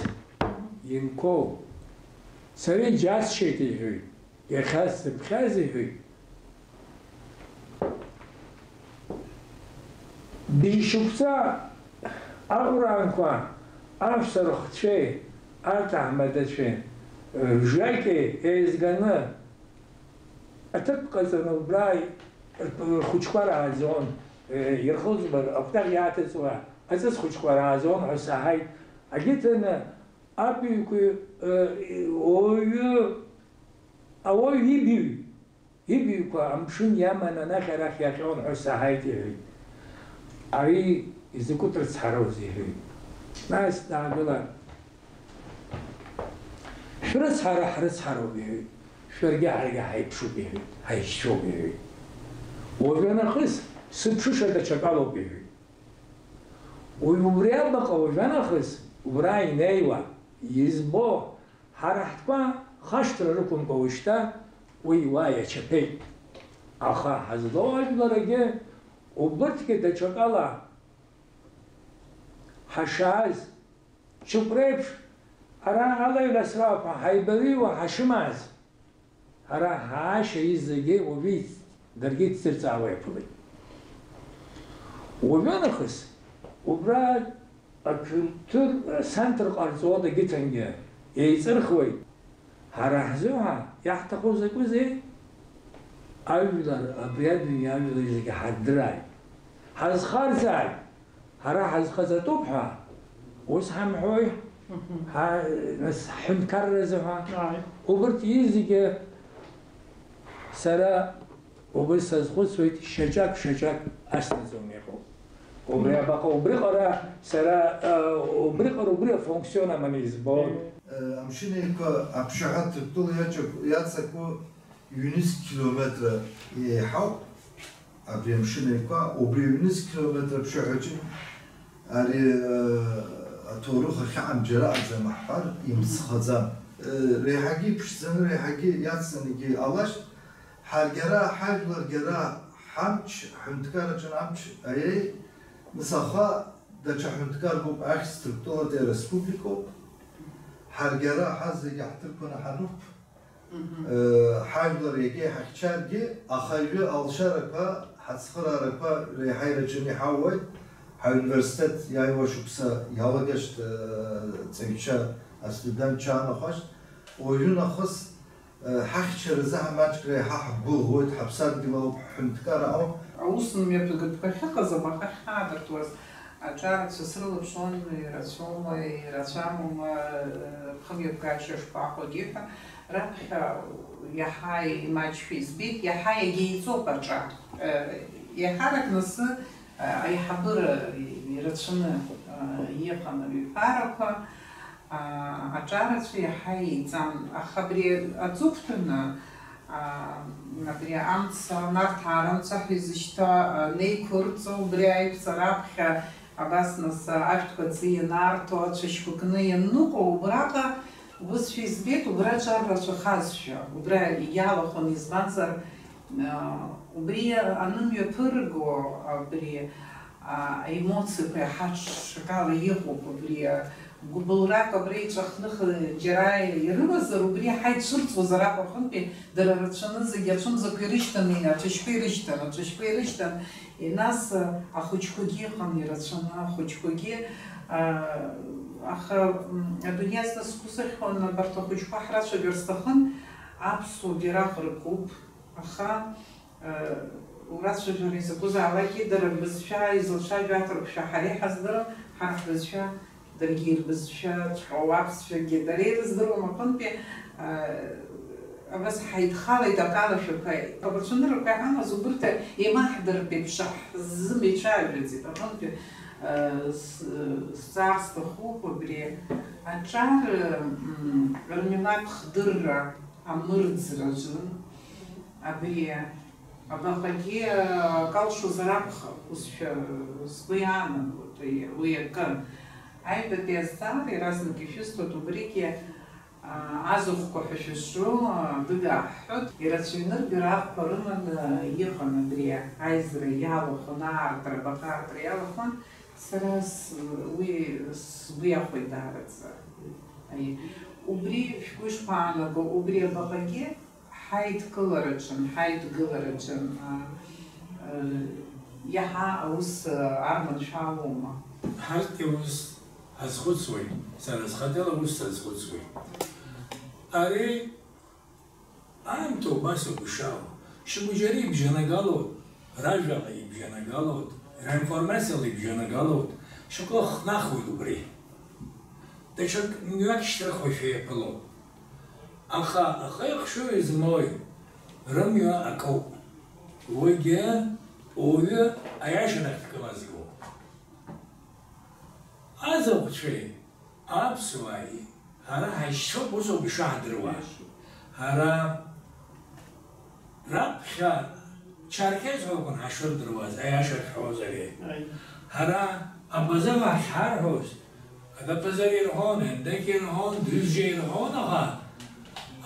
инкоу, сара иџьасшьеит, иҳәеит. Иахьа сзыԥхьаз, иҳәеит, быжьшықәса аҟәраанқәа аҳәса рыхцәеи аҭаҳмадацәеи ржакьеи еизганы аҭыԥ ҟаҵаны убра рхәыҷқәа рааӡон, ирхылҵуа, акәтаӷь иааҭыҵуа аҵыс хәыҷқәа рааӡон ҳәа саҳаит. Агьыҭаны Абаҩқәа, э, ауаҩы, ауаҩ ибаҩ, ибаҩқәа амшын иаман анахь-арахь иаҟьон ҳәа саҳаит, иҳәеит. Ари изакәытә рыцҳароузеи, иҳәеит. Нас даагылан, шәрыцҳара ҳрыцҳароуп, иҳәеит. Шәаргьы ҳаргьы ҳаиԥшуп, иҳәеит, ҳаишьцәоуп, иҳәеит. Уажәы нахыс сыԥшыша даҽакалоуп, иҳәеит. Уи убри абаҟа уажәанахыс, убра инеиуа, избо, ҳара ҳтәқәа хашҭра рықәымкәа уажәшьҭа уи уа иачаԥеит. Аха ҳазлоу ажәларагьы убырҭгьы даҽакала ҳашааз, ҽык реиԥш ара алаҩра срақәа ҳаибарыҩуа ҳашымааз, Ҳара ҳаашьа изегьы уажәы даргьы ицзырҵаауа иаԥылеит. Уажәы нахыс убра аҽынҭыр центр ҟарҵауа дагьыҭангьы еиҵырхуеит. Ҳара ҳзыҳәа иаҳҭаху закәызеи? Ажәлар, абри адунеи ажәлар зегьы ҳаддырааит, ҳазхарҵааит. Ҳара ҳазхаҵатәуп ҳәа ус ҳамҳәои? Мгм. Ҳа-, нас ҳҳәынҭқарразы ҳәа. Ааи. Убырҭ изегьы сара убри сазхәыцуеит, шьаҿак-шьаҿак аснаҵон иҟоуп. Убри Мгм. абаҟа, убриҟара сара, а, убриҟара убри афункцион аманы избон. Э, Амшын Еиқәа аԥшаҳәа Ҭырқәтәыла иаҿаку-, иаҵаку ҩнызқь километра еиҳауп. Абри Амшын Еиқәа, убри ҩнызқь километра аԥшаҳәаҿы ари, э, аҭоурых ахьаам џьара аӡам ҳҳәар, имцхаӡам. Э, реиҳагьы иԥшӡаны, реиҳагьы иацҵаны егьи ҟалашт, ҳаргьы ара, ҳажәларгьы ара, ҳамч, ҳҳәынҭқарраҿы амч аиеи, нас аха даҽа ҳәынҭқаррак ыҟоуп, ахьӡ Ҭырқәтәылатәи ареспубликоуп, ҳаргьы ара ҳазегьы ҳҭырқәаны ҳанықәԥ, Мгм. Э, ҳажәлар иагьа иҳахьчаргьы, ахаҩы алшарақәа, ҳацхыраарақәа реиҳа ираҿаны иҳауеит. Ҳауниверситет иааиуа шықәса иалагашт, э, ҵаҩцәа, астудентцәа аанахәашт. Уажәы нахыс, э, ҳахьчаразы ҳа маҷк реиҳа ҳгәыӷуеит, ҳаԥсадгьыл ауп, ҳҳәынҭқар ауп. Аус мҩаԥгатәқәа ахьыҟаз, абаҟа ахьаадыртуаз, аҿарацәа срылаԥшуан, ирацәоума, ирацәамоума, э, хымҩаԥгашьа шԥаҟоугьы ҳәа, раԥхьа иаҳа имаҷшәа избеит, иаҳа иагьеиҵоуп аҿар. Э, еиҳарак нас, э, аиҳабыра ирацәаны, э, иҟан аҩҳәарақәа, а, аҿарацәа иаҳа еиҵан. Аха абри аҵыхәтәаны, а, абри амца, Нарҭаа рымца ҳәа изышьҭоу, а, анеиқәырҵо, убри аиқәҵара аԥхьа, абас нас, а, ашәҭқәа аӡы ианаарҭо, ацәашьқәа кны ианныҟәо, убраҟа убысшәа избеит, убра аҿар рацәахазшәа, убра иалахәын, избанзар, а, убри анымҩаԥырго, абри, а, аемоциақәа иаҳа ҽакала иҟоуп, убри, а, гәыбылрак абра иҵәахныха џьара ирымазар, убри иаҳа ицәырҵуазар аҟәа аҟынтәи дара рацәаны зегьы ацәымзақәа ирышьҭан, ацәашьқәа ирышьҭан, ацәашьқәа ирышьҭан, и нас, а, ахәыҷқәагьы ыҟан ирацәаны, ахәыҷқәагьы, а, аха, м, адунеи азна сгәы сыхьуан, абарҭ ахәыҷқәа ҳрацәажәар сҭахын, аԥсуа бираҟ ркуп, аха, Урацәажәара изакәызаалакгьы дара рбызшәа изылцәажәо аҭырқәшәа ҳара иҳаздырам, ҳара ҳбызшәа даргьы ирбызшәаҵәҟьоу аԥсшәагьы дара ирыздыруам аҟынтәи, а, абас ҳаидхалеит акалашәақәа, абацәанырақәа иҳамаз убырҭ еимаҳдыртә еиԥш ҳзымеицәажәаӡеит аҟынтәи, а, с-, сҵаар сҭахуп абри аҿар, м, рмилаҭ хдырра амырӡраҿы, абри Абаҟагьы, э, акалшозар акәхап, усшәа, э, сгәы иаанагоит уи, уи акы. Аҩбатәи азҵаара иаразнак ишәысҭоит, убригьы, а, азахәқәа ҳәа шәызҿу, а, дыгааҳҳәоит. Ирацәаҩны рбираҟқәа рыманы иҟан абри аизара иалахәын, аартра, абаҟа аартра иалахәын. Сара с-, уи сгәы иахәеит даараӡа. Аиеи. Убри шәгәы ишԥаанаго, убри абаҟагьы Ҳаидкылараҿын, ҳаидгылараҿын, а, а, иаҳа аус, а, арманшәалоума? Ҳарҭгьы аус ҳазхәыцуеит, сара схаҭала аус сазхәыцуеит. Ари аамҭа убас ауп ишаауа. Шьыбжьара ибжьанагалоит, ражәала ибжьанагалоит, раинформациала ибжьанагалоит, шьоукы хнахуеит убри. Даҽак мҩак шьҭрыхуашәа иаԥылоит. Аха ахы ихшыҩ змоуи, рымҩа акоуп. Уигьы уаҩы аиашарахь дкылазго. Азаӷәцәеи аԥсуааи ҳара ҳаишьцәоуп, усоуп ишаҳдыруа. Ҳара раԥхьа Чарқьес ҳәа акәын ҳашырдыруаз, аиаша шәҳәозар. Аи. Ҳара абаза ҳахьҳарҳәоз, Адапазар ирҳәон, Ендеқь ирҳәон, Дыжә ирҳәон, аха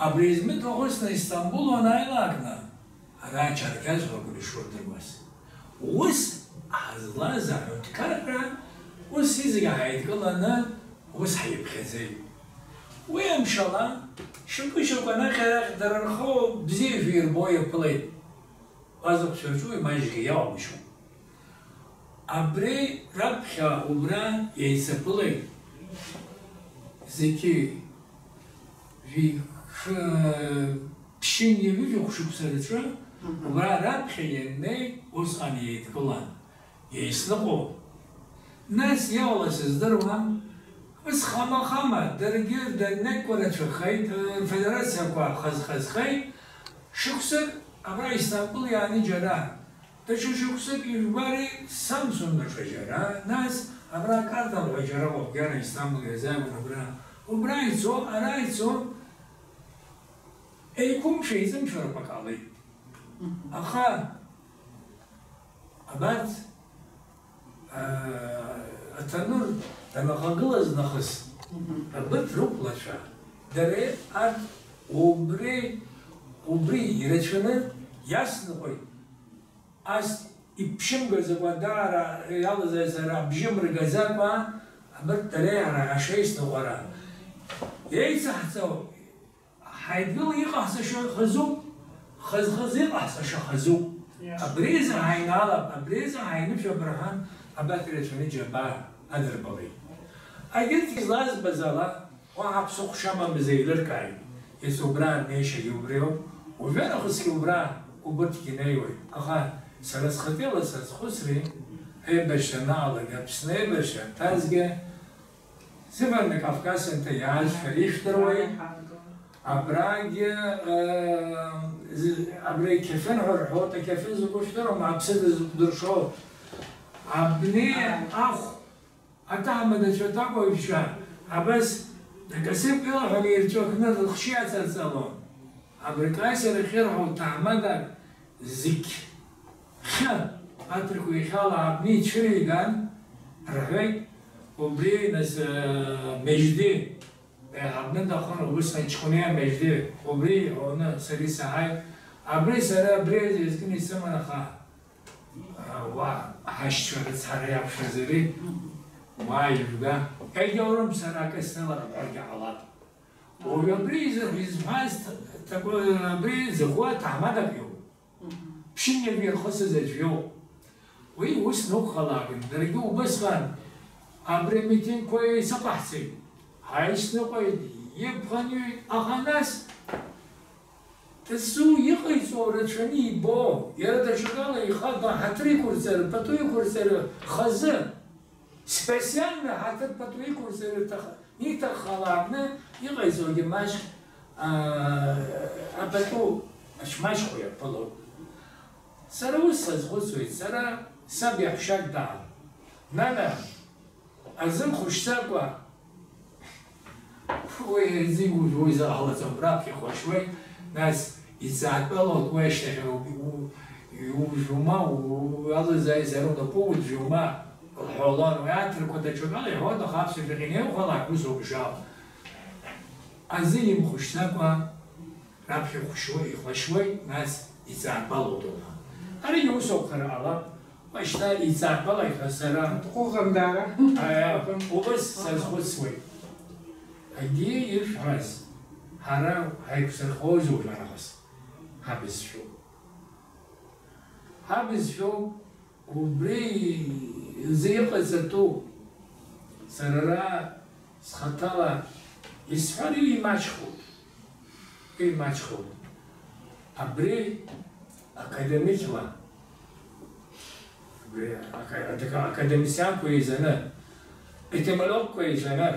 абри Измит уахысны Истамбул уанааилакны, ара ачарқьазқәа акәын ишурдыруаз. Ус ҳазлаз аҳәынҭқарра, ус изегьы ҳаидкыланы, ус ҳаиԥхьаӡеит. Уи амшала, шьоукы-шьоукы анахь-арахь дара рхы бзиа шәирбо иаԥылеит. Уазыхәцәа рҿы уи маҷгьы иаумшьо. Абри раԥхьа убра еицаԥылеит зегьы, жәи-, хы-, ԥшьынҩажәи жәохә шықәса рҿы, Мгм. убра раԥхьа ианнеи, усҟан еидкылан, еицныҟәон. Нас иҟалаз сыздыруам, ус хама-хама, даргьы даннеиқәа рацәахеит, рфедерациақәа хаз-хазхеит, шықәсык абра Истамбул иааны џьара, даҽа шықәсык ижәбари Самсун даҽа џьара, нас абра Картал ҳәа џьара уахгьара Истамбул иазааигәан абра, убра ицо, ара ицо, еиқәымшәа-еиҵымшәарақәак ҟалеит. Аха абарҭ, аа, аҭанур данахагылаз нахыс, Мгм. абырҭ рықәлацәа, дара арҭ убри, убри ирацәаны иасныҟәеит. Ас иԥшьымгаз акәадаара иалаз аизара абжьы мыргаӡакәа, абырҭ дара иара ашеисныҟәара еицаҳҵо, ҳаидгыла иҟаҳҵаша хазуп, хаз-хазы иҟаҳҵаша хазуп. Иа. Абри азы ҳаинаалап, абри азы ҳаинышәап рҳәан, абарҭ ирацәаны џьабаа адырбалеит. Егьырҭ излазбаз ала, уаҳа ԥсыхәа шамамыз еилыркааит. Иацы убра анеишьагьы убриоуп. Уажәы нахысгьы убра убырҭгьы неиуеит. Аха сара схатәила сазхәыцри, аибашьра анаалага, Аԥсны аибашьра анҭазгьы, Северный Кавказ анҭы иааз шәара ишәдыруеит. Абрагьы, э, з-, абра иқьафын ҳәа рҳәоит, ақьафын закәу жәдыруама, аԥсы дазықәдыршәо. Абни Ааи. ахә, аҭаҳмадацәа аҭакәажәцәа, абас акасыԥ илаҳәаны ирҵәахны рыхшьы иацырҵалон. Абри Кассер ахьырҳәо ҭаҳмадак зқь-, хьы аҭырқәа иахьала абни ицәыриган, рҳәеит, убри, нас, э, Меџьди, э, абни дахын, убысҟан Ҷкәынеи Меџьди, убри иҳәоны сара исаҳаит. Абри сара абри азы иазкны исыман, аха, э, уа ҳашьцәа рыцҳара иақәшәазари, уа ижәга. Егьаурым, сара акы снылар ҳәаргьы ҟалап. Уажә абри изы-, изҳәаз ҭ-, ҭакәи-, абри зыхәа ҭаҳмадак иоуп. Мгм. Ԥшьынҩажәи ирхысыз аӡә иоуп. Уи ус нықәхалааит, даргьы убысҟан абри амитингқәа еицыҟаҳҵеит. Ҳаицныҟәеит, ибӷан иҩит, аха нас дызу иҟаиҵо рацәаны ибо, иара даҽакала ихада ҳаҭыр иқәырҵара, пату иқәырҵара хазы. Специально ҳаҭыр пату иқәырҵара иҭах-, иҭаххалааны иҟаиҵогьы маҷк, аа, апату ачмаҷхо иаԥылоит. Сара ус сазхәыцуеит, сара саб иаҳәшьак даан. Нана, азымхәышьӡакәа, Уи зегь уи заҟалаӡом, раԥхьа ихәашьуеит, нас иҵаатәалоит, уи ашьҭахь у-, у-, иужәума, у-, уалызааизар унапы уӡәӡәоума, лҳәалон, уи аҭырқәа даҽакала иҳәон, аха аԥсуа шәахь инеихәалак, ус ауп ишаауа. Азы имхәышьӡакәа, Раԥхьа ихәшьуеит, ихәашьуеит, нас иҵаатәалоит уҳәа. Аригьы ус ауп, хара ала, уашьҭа иҵаатәалеит ҳәа сара. Дҟәыӷан дара. Аиа, убас сазхәыцуеит. Егьи ишәҳәаз, ҳара ҳаиқәзырхозеи уажәы арахыс? Ҳабызшәоуп. Ҳабызшәоуп. Убри изы иҟаҵатәу, сара ара схаҭала исҳәар, имаҷхоуп, имаҷхоуп. Абри академикла, абри ака-, ака-, академицианқәа еизаны, этимологқәа еизаны,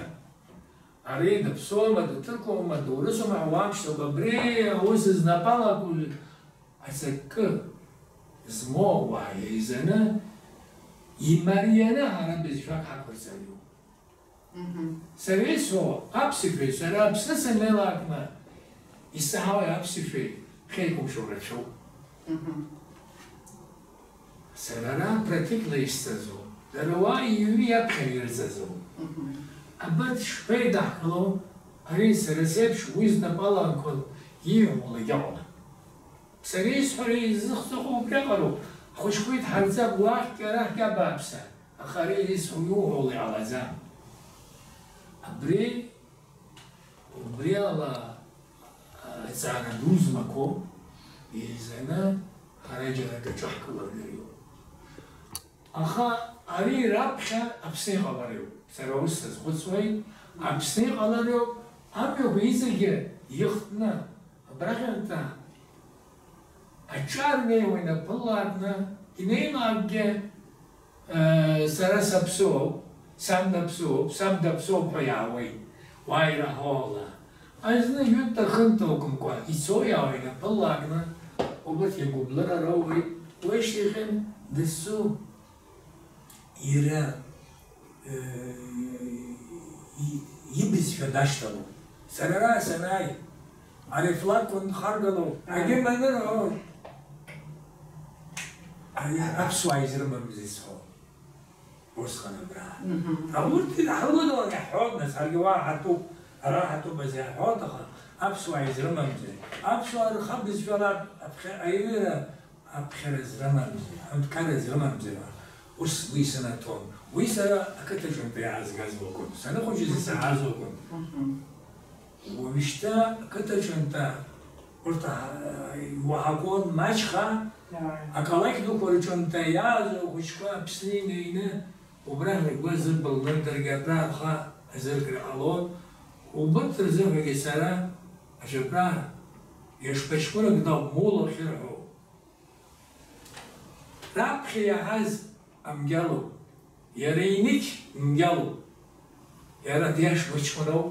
Ари даԥсуама, даҭырқәоума, доурысума ҳәа уамԥшӡакәа, абри аус знапалакуа аҵакы змоу ауаа еизаны, имарианы ҳара бызшәак ҳақәырҵариуп. Мгм. Сара исҳәо аԥсышәеи сара Аԥсны саннеилакны исаҳауеи аԥсышәеи хеиқәымшәо рацәоуп. Мгм. Сара ара практикла исҵаӡом, дара уа иҩны иаԥхьа ирҵаӡом. Мгм. Абарҭ шԥеидаҳкыло, ари сара сеиԥш уи знапалаанқәа ииҳәо лагьаҟала. Сара исҳәара изыхҵәаху убриаҟароуп, ахәыҷқәа идҳарӡап уахьгьы арахьгьы абааԥсы, аха ари исҳәо иуҳәо ала иҟалаӡам. Абри Аҵара ду змақәоу еизаны ҳара џьара акы ҿаҳкыларгьы иоуп. Аха ари раԥхьа Аԥсны иҟалариоуп. Сара ус сазхәыцуеит, Аԥсны иҟалариоуп, амҩақәа иҵегьы ихтны, абрахьанҭа аҿар неиуа инапы ларкны, инеилакгьы, Сара саԥсуоуп, сан даԥсуоуп, саб даԥсуоуп ҳәа иаауеит, уа ираҳауала. Азны ҩынтә-хынтә акәымкәа, ицо-иаауа инапы лакны, убырҭ иагәыблыра роуеит, уи шьҭахьын дызцу иара, э, и-, ибызшәа дашьҭалоуп. Сара ара санааи, ари афлаг кәын дхаргало, егьырҭ анырҳәо, ари аԥсуаа изрымамыз исҳәо. Усҟан абра. Мгм. Урҭ ҳрылагылан иаҳҳәоит, нас, ҳаргьы уа ҳатәуп, ара ҳатәуп азы иаҳҳәоит, аха аԥсуаа изрымамзар, аԥсуаа рхы бызшәала аԥхьа-, аиҩыра аԥхьара зрымамзар, аҳәынҭқарра зрымамзар, ус уи сынаҭон. Уи сара ақыҭаҿынтә иаазгаз лакәын. Саныхәыҷыз исаҳаз лакәын. Мгм. Уажәшьҭа ақыҭаҿынтә урҭ, аа, иуаҳақәон маҷха, Ааи. Акалақь дуқәа рҿынтә иааз ахәыҷқәа Аԥсны инеины, убра ргәы азырбылны, даргьы абра рхы азыркра ҟалон. Убырҭ рзыҳәагьы сара ажәабжь иашԥаҷкәынак дауп, мула ахьырҳәо. Раԥхьа иаҳаз амгьалоуп. Иара инықь мгьалоуп. Иара диашбаҷкәыноуп.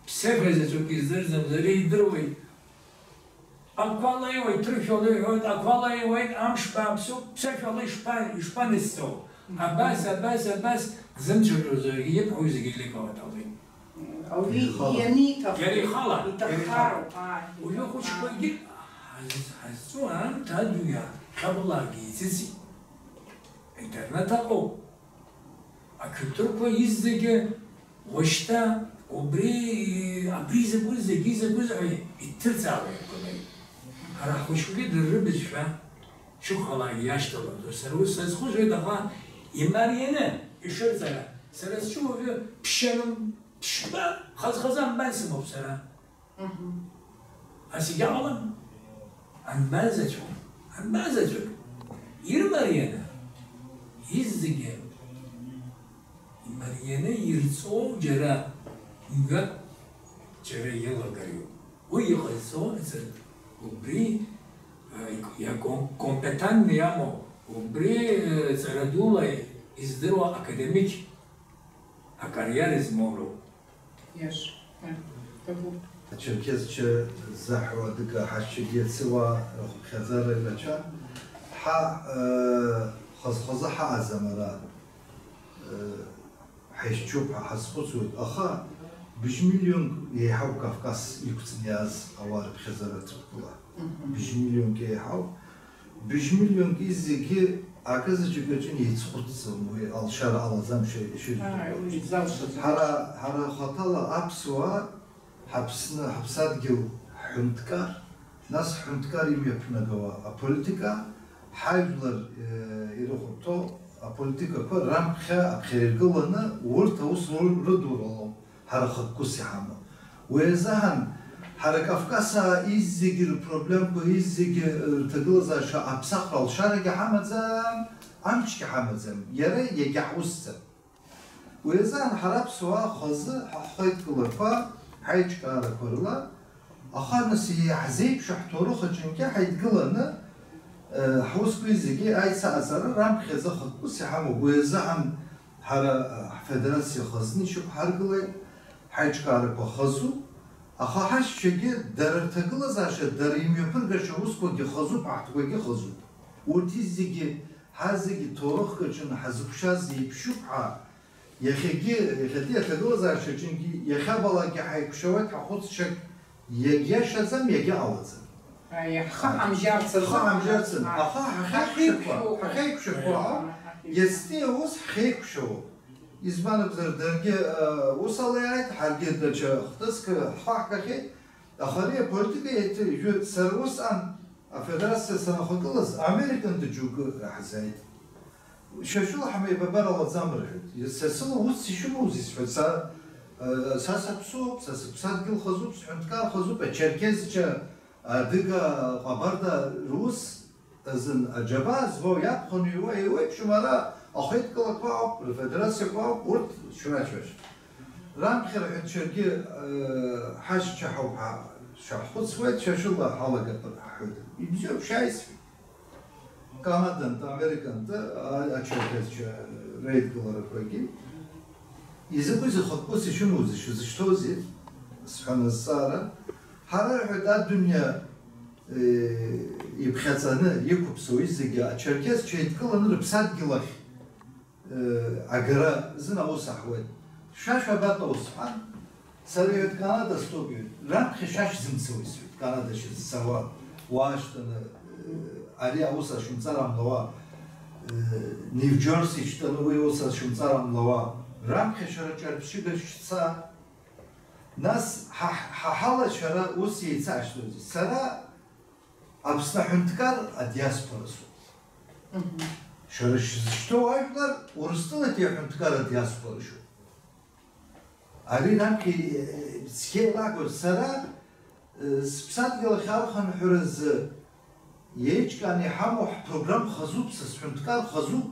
Ԥсыҳәа заҵәык издырӡом, зегьы идыруеит. Ақәа леиуеит, ҭыршәа леиҳәоит, ақәа леиуеит, амш бааԥсуп, ԥсышәала ишԥа-, ишԥанысҵо? Абас, абас, абас, дзымцәажәоз, ибҳәо зегьы илеиҳәауа далеит. Ауаҩы Ихала. Ианиҭаху, Иара ихала. Иҭаххароуп, Иара ихала. Ааи. Уажәы ахәыҷқәагьы ҳаз-, ҳазҵо аамҭа адуиа хьабалаагьы еицыҵит. Аинтернет ыҟоуп. Ақьаԥҭырқәа изегьы уашьҭа убри, абри закәыз, зегьы закәыз ҳәа иҭырҵаауа иакәын. Ҳара ҳхәыҷқәагьы дара рыбызшәа шьоукхалагьы иашьҭалон. Сара ус сазхәыцуеит, аха имарианы ишырҵара, сара сҿы уажәы ԥшьаным, ԥшьба, хаз-хазы амбан сымоуп сара. Мгм. Ас егьаҟалам. Анбазаҵәуа, анбазаҵәуа? Ирмарианы, изегьы имарианы ирҵоу џьара мҩак, џьара иалагариоуп. Уи иҟазҵо аӡәы убри, а, иа-, ком-, компетентны иамоу, убри, э, ҵара дула издыруа академик акариера змоу роуп. Иаша. Ҳа, ҳабуп. Ачерқьесцәа заҳәо адыга ҳашьцәагьы иацы уа рхыԥхьаӡара ирацәан. Ҳа, э, хаз-хазы ҳаҟаӡам ара. Э, ҳаишьцәоуп ҳәа ҳазхәыцуеит, аха быжь миллионк еиҳауп Кавказ иқәҵны иааз ауаа рыԥхьаӡара ҭырқәла. Мгм. Быжь миллионк еиҳауп. Быжь миллионк изегьы акызаҵәык аҿы еицхәыцӡом, уи алшара ҟалаӡам шәа-, шәа-, Ааи, уи залшаӡом. Ҳара, ҳара хаҭала аԥсуаа ҳаԥсны, ҳаԥсадгьыл ҳҳәынҭқар, нас ҳҳәынҭқар имҩаԥнагауа аполитика, ҳажәлар, э, ирыхәарҭоу аполитикақәа раԥхьа, аԥхьара иргыланы урҭ аус ру-, рыдуралом. Ҳара хықәкыс иҳамоу. Уи азыҳәан, ҳара Кавказаа изегьы рыпроблемқәа, изегьы рҭагылазаашьа аԥсахра алшарагьы ҳамаӡам, амчгьы ҳамаӡам, иара иагьаҳусӡам. Уи азыҳәан ҳара аԥсуаа хазы ҳа ҳхеидкылақәа, ҳаиҿкаарақәа рыла, аха нас иаҳзеиԥшу ҳҭоурых аҿынгьы ҳаидгыланы, э, ҳусқәа зегьы аицаҟаҵара раԥхьаӡа хықәкыс иҳамоуп. Уи азыҳәан Ҳара, ҳфедерациа хазны ишьақәҳаргылеит, ҳаиҿкаарақәа хазуп, аха ҳашьцәагьы дара рҭагылазаашьа, дара имҩаԥыргаша аусқәагьы хазуп, аҳҭқәагьы хазуп. Урҭ зегьы, ҳазегьы ҭоурыхк аҿы ҳазықәшәаз еиԥшуп ҳәа, иахьагьы, иахьатәи аҭагылазаашьаҿынгьы иахьабалакгьы ҳаиқәшәауеит, ҳахәыцшьак Иагьиашаӡам, иагьыҟалаӡам. Аиеи, ҳхы ҳамжьарц азы. Ҳхы ҳамжьарц азы. Аха ҳахьеиқәшәақәо, ҳахьеиқәшәақәо ауп, иацтәи аус ҳхеиқәшәауоуп. Избан акәзар, даргьы, э, усала иааит, ҳаргьы даҽа хҭыск ҳхы ҳгахьеит. Аха ари аполитика еиҭа-, ижәы-, сара усҟан афедерациа санахагылаз, Американтәи џьоукы ҳзааит. Шәа шәыла ҳамеибабар ҟалаӡам, рҳәеит. Са сыла ус ишәымоузеи сҳәеит, са Са саԥсуоуп, са сыԥсадгьыл хазуп, сҳәынҭқар хазуп, ачерқьесцәа, адыга, аҟабарда рус азын аџьабаа злоу иакәханы иуа, еиуеиԥшым ара ахеидкылақәа ауп, рфедерациақәа ауп, урҭ шәрацәажь. Раԥхьа рҳәоит, шәаргьы, э, ҳашьцәа ҳауп ҳәа шәаҳхәыцуеит, шәашәыла ҳалагап ҳҳәоит. Ибзиоуп, шәааи сҳәеит. Канадантә, Американтә, а-, ачерқьесцәа реидгыларақәагьы. Изакәи зыхатәқәа сышәымоузеи, шәызышьҭоузеи? Сҳәан азҵаара. Ҳара, рҳәоит, адунеи, э, иԥхьаҵаны иқәыԥсоу зегьы ачерқьесцәа еидкыланы рыԥсадгьыл ахь, э, агара азын аус аҳуеит. Шәа шәабатәоу сҳәан, сара, иҳәеит, Канада стәоуп, иҳәеит. Раԥхьа шәа шәзымцои, сҳәеит, Канада шәызцауа, уа шәтәаны, э, ари аус ашәымҵар ҟамлауа, э, Нью-Џьерси шәтәаны уи аус ашәымҵар ҟамлауа. Раԥхьа шәара ҿырԥшьыга шәца. Нас ҳа, ҳа ҳала шәара ус еицашәҵозеи? Сара Аԥсны аҳәынҭқар адиаспора соуп. Мгм. Шәара шәзышьҭоу ажәлар Урыстәылатәи аҳәынҭқар адиаспора шәоуп. Ари раԥхьа, э, цқьа еилагоит. Сара, э, сыԥсадгьыл ахь архынҳәразы еиҿкааны иҳамоу ҳпрограм хазуп, са сҳәынҭқар хазуп.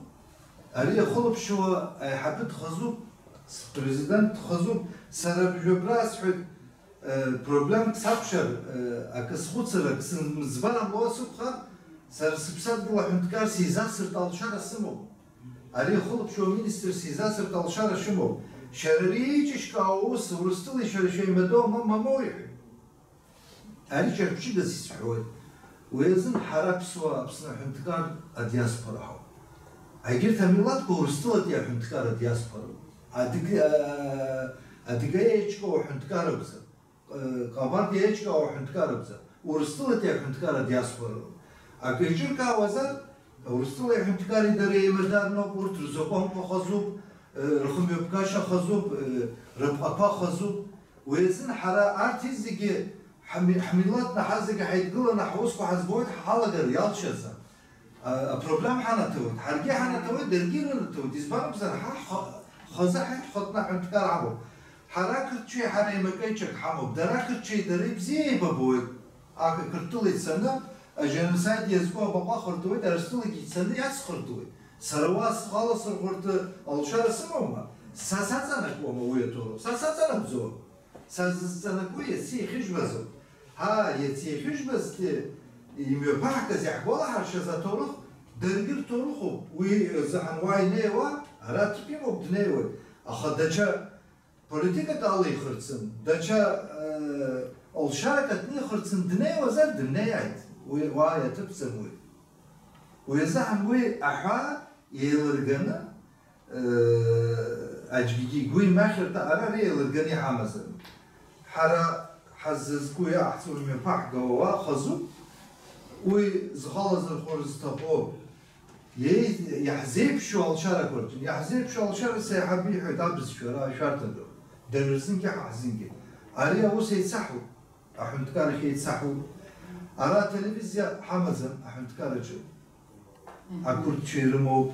Ари иахылаԥшуа аиҳабы дхазуп, спрезидент дхазуп. Сара абри абра асҳәоит, Э, проблемк сакәшар, э, акы схәыцыр, акы сымӡбарам уа сакәхар, сара сыԥсадгьыл аҳәынҭқар сизасыртә алшара сымоуп. Ари ахылаԥшҩы аминистр сизасыртә алшара шәымоуп. Шәара ари еиҿышькаауа аус Урыстәылеи шәара шәеимадоу ма мамоу иҳәеит. Ари ҿырԥшыгас исҳәоит. Уи азын ҳара аԥсуаа Аԥсны аҳәынҭқар адиаспора ҳауп. Егьырҭ амилаҭқәа Урыстәылатәи аҳәынҭқар адиаспора. Адыг-, э, Адыгеиа еиҿкаау аҳәынҭқар акәзар. Ҟабарда еиҿкаау аҳәынҭқарракәӡам, Урыстәылатәи аҳәынҭқарра диаспорала. Акы еиҿыркаауазар, Урыстәылеи аҳәынҭқарреи дара еимадароуп, урҭ рзакәанқәа хазуп, рхымҩаԥгашьа хазуп, рыԥҟақәа хазуп. Уи азын ҳара арҭ зегьы ҳми-, ҳмилаҭны ҳа зегьы ҳаидгыланы ҳусқәа ҳазбоит, ҳалагар иалшаӡам. А, апроблем ҳанаҭауеит, ҳаргьы ҳанаҭауеит, даргьы ирынаҭауеит. Избан акәзар, ҳа ҳхы-, ҳхазы ҳаиқәхатәны аҳәынҭқар ҳамоуп. Ҳара ақырҭцәеи ҳара еимакеиҿак ҳамоуп, дара ақырҭцәеи дара ибзиа еибабоит. Ак-, Қырҭтәыла ицаны аженоцид иазку абаҟа хыртуеит, Арыстәылагьы ицаны иацхыртуеит. Сара уа схала сырхәырты алшара сымоума? Са саҵанакуама уи аҭоурых? Са саҵанакӡом. Са зысҵанакуа иаци иахьыжәбазоуп. Ҳа, иаци иахьыжәбазгьы имҩаԥаҳгаз, иаҳгәалаҳаршәаз аҭоурых даргьы рҭоурыхуп. Уи рзыҳәан уа инеиуа, ара ҭыԥ имоуп, днеиуеит. Аха даҽа политикак алихырцын, даҽа, э, лшарак аҭнихырцын днеиуазар, дымнеиааит. Уи уа иаҭыԥӡам уи. Уи азыҳәан уи аҳәаа еилырганы, э, аӡәгьы игәы имахьырҭа ара ари еилырганы иҳамазароуп. Ҳара ҳаззызку иаҳцо мҩаԥаҳгауа уа хазуп, уи зхалазырхәыр зҭаху, иеи-, иаҳзеиԥшу алшарақәа рҿы, иаҳзеиԥшу алшара сеиҳабы иҳәоит абызшәа ара ашәарҭаҿы, дара рзынгьы ҳа ҳзынгьы. Ари аус еицаҳуп. Аҳәынҭқарахь еицаҳуп. Ара ателевизиа ҳамаӡам аҳәынҭқараҿы. Мгм. Ақәырҭцәа ирымоуп,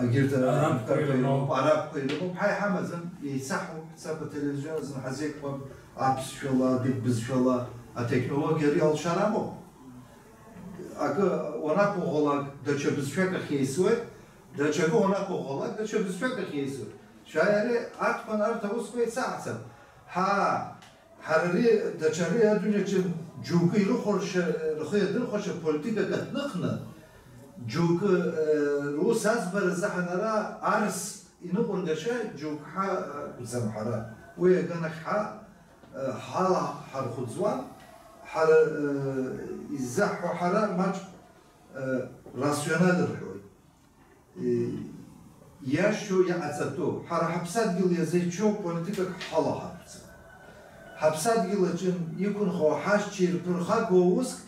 егьырҭ Арабқәа аҳәынҭқарқәа ирымоуп. Ирымоуп, арабқәа ирымоуп. Ҳа иҳамаӡам, еицаҳуп, ҳцап ателевизион азын ҳазеиқәԥап аԥсшәала, адыгбызшәала, атехнологиа ари алшара амоуп. Акы уанақәыӷәӷәалак, даҽа бызшәак ахь еисуеит, даҽакы уанақәыӷәӷәалак, даҽа бызшәак ахь еисуеит. Шәааи ари аҭқәан арҭ аусқәа еицаҳҵап. Ҳаа! Ҳара ари, даҽа ари адунеиаҿы џьоукы ирыхәарша, рхы иадырхәаша политикак аҭныхны, џьоукы, э, рус аӡбара азыҳәан ара арс иныҟәыргаша џьоук ҳа-, акәӡам ҳара. Уи аганахь ҳа-, э, ҳала ҳархәыӡуан, ҳара, э, иззаҳҳәо ҳара маҷк, э, рационал рҳәоит. Иашьцәоу иҟаҵатәу, ҳара ҳаԥсадгьыл иазеиччоу политикак ҳхала ҳақәҵа. Ҳаԥсадгьыл аҿы иқәынхо ҳашьцәа ирԥырхагоу уск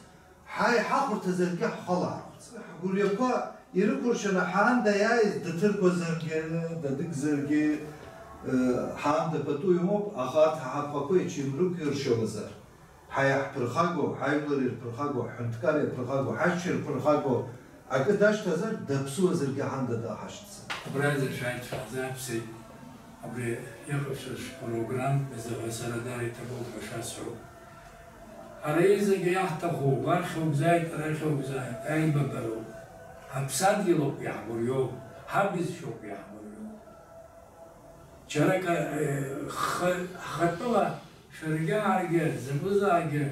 ҳа иҳахәарҭазаргьы ҳхала ҳақәҵа. Ҳгәырҩақәа ирықәыршәаны ҳаанда иааиз даҭырқәазаргьы, дадыгзаргьы, э, ҳаанда пату имоуп, аха арҭ ҳаҳаԥҟақәа ичымрықәиршьауазар. Ҳа иаҳԥырхагоу, ҳажәлар ирԥырхагоу, ҳҳәынҭқар иаԥырхагоу, ҳашьцәа ирԥырхагоу акы дашьҭазар, даԥсуазаргьы ҳанда дааҳашьҭӡам. Абранӡа шәааит, шәааӡа, ҳаԥсеит. Абри иҟашәаз программазы ҳәа сара даара иҭабуп ҳәа шәасҳәоит. Ҳара иҵегьы иаҳҭаху, уахь угзааит, арахь угзааит, аибабароуп. Ҳаԥсадгьылоуп иаҳгәырҩоу, ҳабызшәоуп иаҳгәырҩоу. Џьарак, э, х-, ҳхатәыла шәаргьы ааргьы, закәызаалакгьы,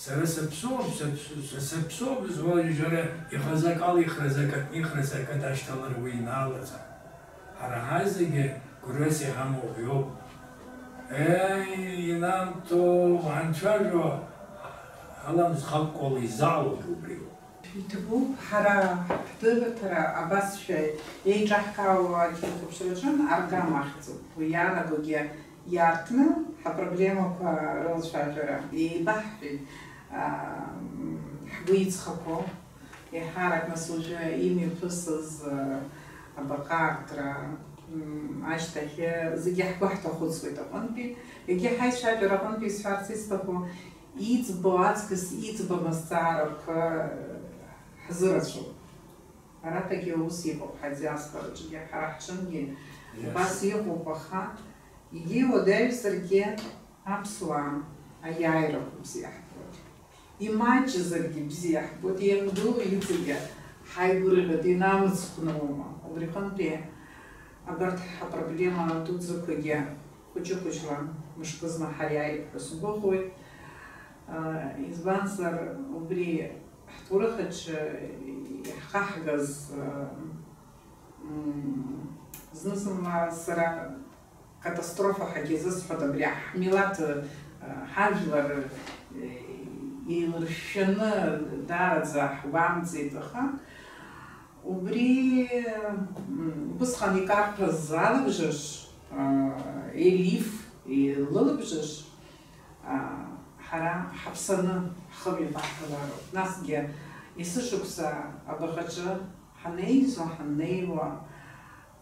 сара саԥсуоуп, саԥс-, са саԥсуоуп зҳәо џьара ихазы акала ихразы, акаҭны ихразы, акаҭ ашьҭалара уи инаалаӡам. Ҳара ҳазегьы гәырҩас иҳамоу уиоуп. Еи, инамҭоу, ҳанцәажәо, ҳаламӡхакәкәала изаалогьы убриоуп. Иҭабуп, ҳара ҳдырраҭара абасшәа еиҿаҳкаауа аҭоурыхтә хәаԥшраҿы аргама ахьӡуп. Уи иаанагогьы иаартны ҳапроблемақәа рылацәажәара еибаҳҳәеит, аа, ҳгәы иҵхақәоу, еиҳарак нас уажәы имҩаԥысыз, аа, абаҟа аартра, м, ашьҭахь зегьы ҳгәы ҳҭахәыцуеит аҟынтәи. Егьи ҳаицәажәара аҟынтәи исҳәарц исҭаху, иӡбо аҵкыс иӡбам азҵаарақәа ҳзырацәоуп. Араҟагьы аус иҟоуп ҳадиаспораҿгьы, ҳара ҳҿынгьы убас иҟоуп, аха егьи уадаҩзаргьы аԥсуаа аиааирақәа бзиа ҳбоит. Имаҷызаргьы бзиа ҳбоит, ианду иҵегьы ҳаигәырӷьоит, инамыцхәны ума. Убри аҟынтәи абарҭ ҳапроблема дуӡӡақәагьы хәыҷы-хәыҷла мышкызны ҳаиааип ҳәа сгәыӷуеит. Избанзар, убри ҳҭоурых аҿы иаҳхаҳгаз, м, зны-зынла сара катастрофа ҳәагьы изысҳәоит абри ҳмилаҭ, ҳажәлар еилыршәшәаны даараӡа ҳгәамҵит, аха убри, м, убысҟан икарҭәаз алабжыш, а, Елиф илылабжыш, а, ҳара ҳаԥсаны ҳхы мҩаԥаҳгалароуп. Насгьы есышықәса абаҟаҿы ҳанеизо, ҳаннеиуа,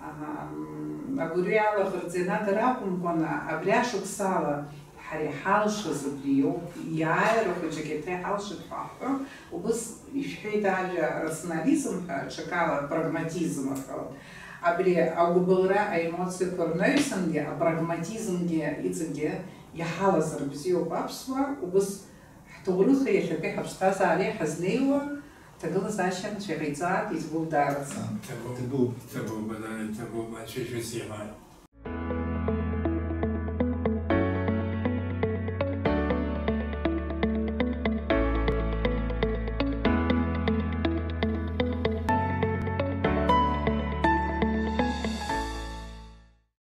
ам, агәырҩа иалаӷырӡ ианагара акәымкәаны, абри ашықәсала ҳара иҳалшаз абри иоуп, иааира хәыҷык еиҭа иҳалшеит ҳәа ҳҳәо, убыс ишәҳәеит ажәа рационализм ҳәа, ҽакала прагматизм рҳәоит. Абри агәыбылра аемоциақәа рнаҩсангьы апрагматизмгьы иҵегьы иҳалазар бзиоуп аԥсуаа, убыс ҳҭоурыхи иахьатәи ҳаԥсҭазаареи ҳазнеиуа ҭагылазаашьа анцәа иҟаиҵааит, иҭабуп даараӡа. Иҭабуп, иҭабуп, иҭабуп, анцәа ишәзиҳәа.